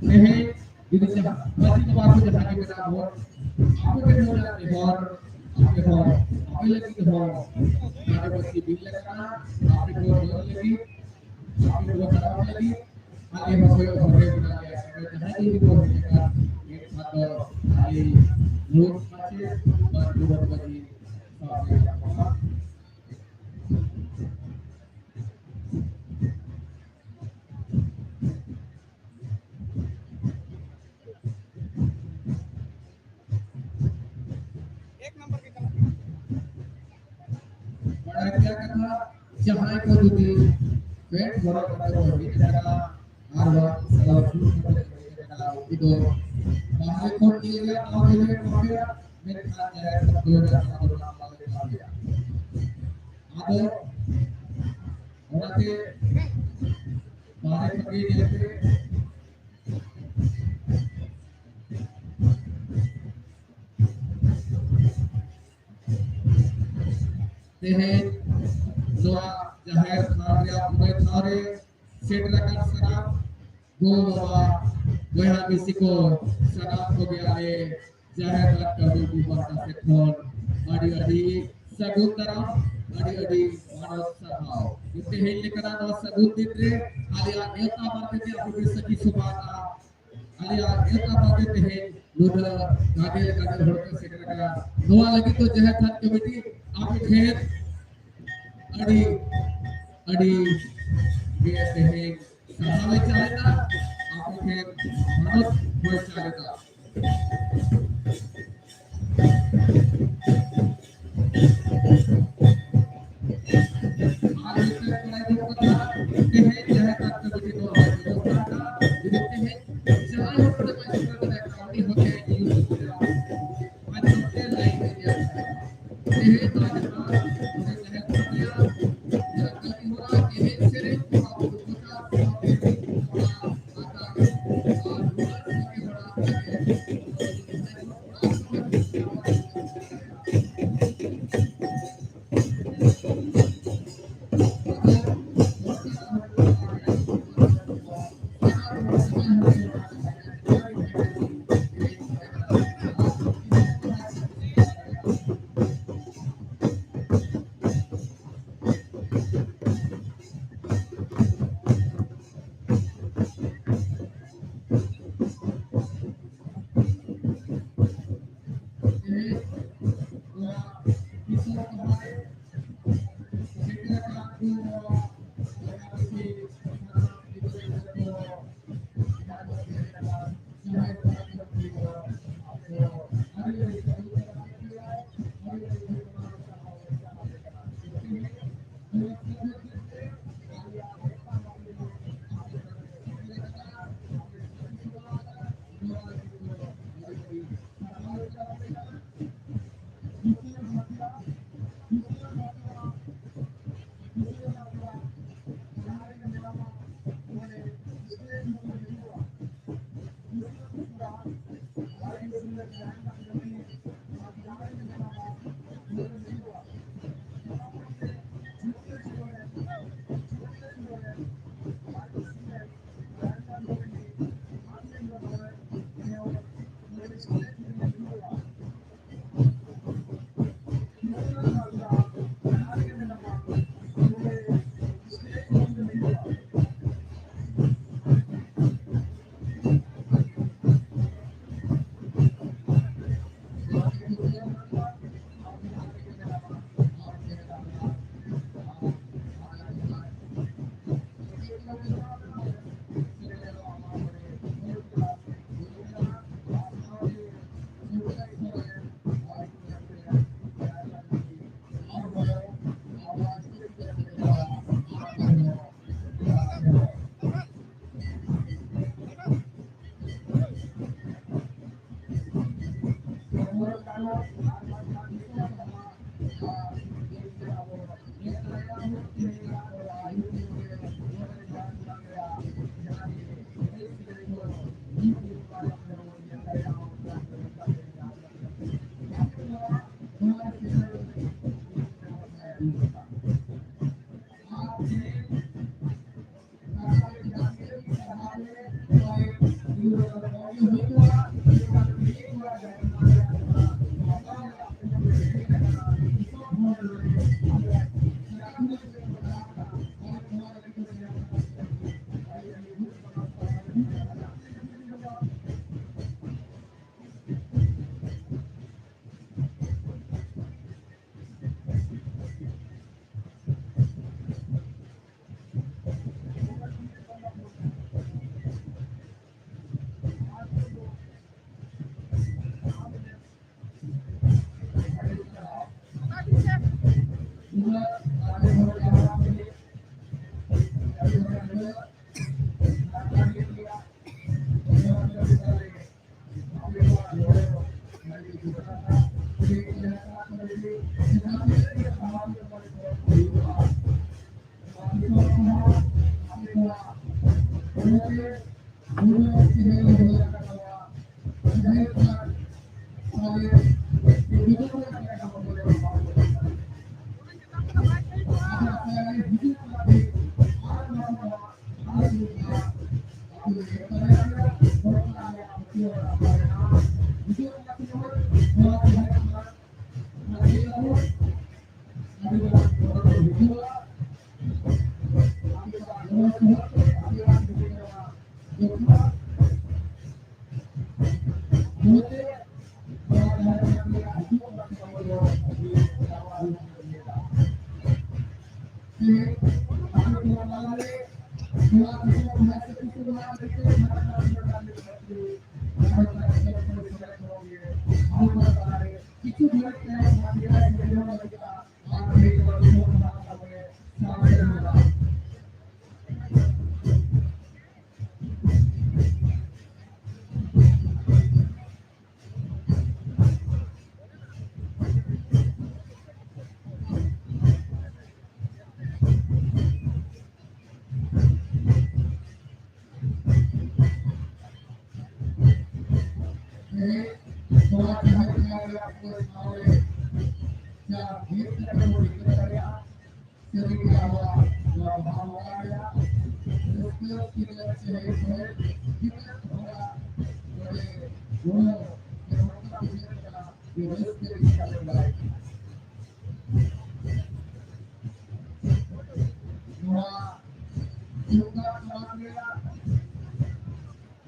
ᱛᱮᱦᱮᱧ ᱡᱩᱫᱤ ᱡᱟᱦᱟᱸ ᱢᱟᱹᱡᱷᱤ ᱵᱟᱵᱟ ᱠᱚ ᱡᱟᱦᱟᱸ ᱜᱮ ᱢᱮᱱᱟᱜ ᱵᱚᱱ, ᱟᱯᱮ ᱴᱷᱮᱱ ᱦᱚᱸ ᱱᱮᱦᱚᱨ, ᱟᱯᱮ ᱦᱚᱸ, ᱟᱯᱮ ᱞᱟᱹᱜᱤᱫ ᱦᱚᱸ ᱱᱚᱰᱮ ᱵᱚ ᱥᱤᱵᱤᱞ ᱞᱮᱠᱟᱱᱟ, ᱟᱯᱮ ᱠᱚ ᱧᱮᱞ ᱞᱟᱹᱜᱤᱫ, ᱟᱯᱮ ᱠᱚ ᱫᱟᱨᱟᱢ ᱞᱟᱹᱜᱤᱫ, ᱟᱞᱮ ᱦᱚᱸ ᱠᱚᱭᱚᱜ ᱦᱚᱨ ᱨᱮ ᱢᱮᱱᱟᱜ ᱞᱮᱭᱟ᱾ ᱡᱟᱦᱟᱸᱭ ᱡᱩᱫᱤ ᱠᱚ ᱦᱮᱡ ᱟᱠᱟᱱ, ᱮᱱᱠᱷᱟᱱ ᱫᱚ ᱟᱞᱮ ᱢᱩᱲᱩᱫ ᱢᱟᱪᱮᱫ ᱢᱟᱹᱱ ᱜᱚᱰᱚᱛ ᱢᱟᱹᱡᱷᱤ ᱥᱟᱶᱛᱮ ᱧᱟᱯᱟᱢᱟ᱾ ᱵᱟᱲᱟᱭ ᱛᱮᱭᱟᱜ ᱠᱟᱛᱷᱟ, ᱡᱟᱦᱟᱸᱭ ᱠᱚ ᱡᱩᱫᱤ ᱯᱮᱱᱴ ᱦᱚᱨᱚᱜ ᱠᱟᱛᱮ ᱠᱚ ᱦᱮᱡ ᱟᱠᱟᱱᱟ ᱟᱨ ᱵᱟᱝ ᱥᱟᱞᱣᱟᱨ ᱥᱩᱴ ᱠᱟᱛᱮ ᱠᱚ ᱦᱮᱡ ᱟᱠᱟᱱᱟ, ᱩᱱᱠᱩ ᱫᱚ ᱵᱟᱦᱨᱮ ᱠᱷᱚᱱ ᱧᱮᱞ ᱨᱮᱭᱟᱜ ᱫᱟᱣ ᱧᱟᱢ ᱟᱠᱟᱫ ᱯᱮᱭᱟ, ᱢᱮᱱᱠᱷᱟᱱ ᱡᱟᱦᱮᱨ ᱠᱷᱚᱱ ᱫᱚ ᱚᱱᱟ ᱫᱚ ᱵᱟᱝ ᱧᱟᱢ ᱟᱠᱟᱫ ᱯᱮᱭᱟ᱾ ᱟᱫᱚ ᱚᱱᱟᱛᱮ ᱵᱟᱦᱨᱮ ᱠᱷᱚᱱ ᱜᱮ ᱧᱮᱞ ᱯᱮ᱾ ᱛᱮᱦᱮᱧ ᱱᱚᱣᱟ ᱡᱟᱦᱮᱨ ᱛᱷᱟᱱ ᱨᱮᱭᱟᱜ ᱵᱚᱸᱜᱟ ᱴᱷᱟᱶ ᱨᱮ ᱥᱮᱴᱮᱨ ᱟᱠᱟᱱ ᱥᱟᱱᱟᱢ ᱜᱚ ᱵᱟᱵᱟ, ᱵᱚᱭᱦᱟ ᱢᱤᱥᱤ ᱠᱚ, ᱥᱟᱱᱟᱢ ᱠᱚᱜᱮ ᱟᱞᱮ ᱡᱟᱦᱮᱨ ᱜᱟᱲ ᱠᱚᱢᱤᱴᱤ ᱯᱟᱦᱴᱟ ᱥᱮᱫ ᱠᱷᱚᱱ ᱟᱹᱰᱤ ᱟᱹᱰᱤ ᱥᱟᱹᱜᱩᱱ ᱫᱟᱨᱟᱢ, ᱟᱹᱰᱤ ᱟᱹᱰᱤ ᱥᱟᱨᱦᱟᱣ᱾ ᱛᱮᱦᱮᱧ ᱞᱮᱠᱟᱱᱟᱜ ᱱᱚᱣᱟ ᱥᱟᱹᱜᱩᱱ ᱫᱤᱱ ᱨᱮ ᱟᱞᱮᱭᱟᱜ ᱱᱮᱣᱛᱟ ᱵᱟᱨᱛᱮ ᱛᱮ ᱟᱯᱮ ᱯᱮ ᱥᱟᱹᱠᱷᱤ ᱥᱚᱵᱷᱟᱜᱼᱟ᱾ ᱟᱞᱮᱭᱟᱜ ᱱᱮᱣᱛᱟ ᱵᱟᱨᱛᱮ ᱛᱮᱦᱮᱧ ᱱᱩᱱᱟᱹᱜ ᱜᱟᱫᱮᱞ ᱜᱟᱫᱮᱞ ᱦᱚᱲ ᱠᱚ ᱥᱮᱴᱮᱨ ᱟᱠᱟᱱᱟ᱾ ᱱᱚᱣᱟ ᱞᱟᱹᱜᱤᱫ ᱫᱚ ᱡᱟᱦᱮᱨ ᱛᱷᱟᱱ ᱠᱚᱢᱤᱴᱤ ᱟᱯᱮ ᱴᱷᱮᱱ ᱟᱹᱰᱤ, ᱟᱹᱰᱤ ᱜᱮ ᱛᱮᱦᱮᱧ ᱥᱟᱨᱦᱟᱣ ᱞᱮ ᱪᱟᱞᱮᱫᱟ, ᱟᱯᱮ ᱴᱷᱮᱱ ᱢᱟᱱᱚᱛ ᱦᱚᱸᱭ ᱪᱟᱞᱮᱫᱟ᱾ ᱟᱨ ᱢᱤᱫᱴᱟᱝ ᱵᱟᱲᱟᱭ ᱫᱚᱨᱠᱟᱨ, ᱛᱮᱦᱮᱧ ᱡᱟᱦᱟᱸᱭ ᱰᱟᱠᱛᱟᱨ ᱵᱩᱡᱷᱟᱹᱣ ᱦᱚᱲ ᱵᱟᱭ ᱵᱮᱵᱚᱥᱛᱷᱟ ᱟᱠᱟᱫᱟ, ᱡᱩᱫᱤ ᱛᱮᱦᱮᱧ ᱡᱟᱦᱟᱸᱭ ᱦᱚᱲ ᱠᱚ ᱵᱟᱭ ᱥᱮᱴᱮᱨ ᱫᱟᱲᱮᱭᱟᱜ ᱠᱟᱱᱟ, ᱩᱱᱤ ᱦᱚᱸ ᱛᱮᱦᱮᱧ ᱤᱭᱩᱴᱩᱵᱽ ᱨᱮ ᱟᱡ ᱥᱟᱶᱛᱮ ᱞᱟᱭᱤᱵᱷ ᱨᱮ ᱧᱮᱞ ᱫᱟᱲᱮᱭᱟᱜᱼᱟ᱾ ᱛᱮᱦᱮᱧ ᱱᱚᱣᱟ ᱡᱟᱦᱟᱸ ᱱᱚᱰᱮ ᱡᱟᱦᱮᱨ ᱠᱚ ᱨᱮᱭᱟᱜ ᱡᱟᱦᱟᱸ ᱠᱟᱹᱢᱤ ᱦᱚᱨᱟ, ᱮᱱᱮᱡ ᱥᱮᱨᱮᱧ, ᱵᱚᱸᱜᱟ ᱵᱩᱨᱩ ᱯᱨᱚᱪᱟᱨ, ᱥᱟᱶᱛᱮ ᱚᱱᱟ ᱟᱠᱟᱱ ᱟᱨ ᱱᱚᱣᱟ ᱠᱟᱹᱢᱤ ᱦᱚᱨᱟ ᱛᱮᱜᱮ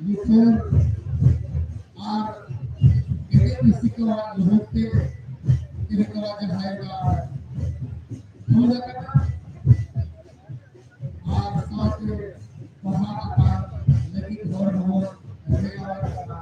ᱞᱤᱪᱟᱹᱲ ᱟᱨ ᱮᱴᱟᱜ ᱢᱤᱥᱤ ᱠᱚᱣᱟᱜ ᱞᱩᱦᱩᱠ ᱛᱮ ᱛᱤᱨᱞᱟᱹ ᱠᱚᱣᱟᱜ ᱡᱟᱦᱟᱸᱭ ᱫᱚ ᱦᱩᱭ ᱟᱠᱟᱱᱟ ᱟᱨ ᱥᱟᱶᱛᱮ ᱯᱟᱲᱦᱟᱣ ᱟᱠᱟᱱ ᱞᱟᱹᱜᱤᱫ ᱦᱚᱲ ᱦᱚᱸ ᱵᱮᱱᱟᱣ ᱟᱠᱟᱱᱟ᱾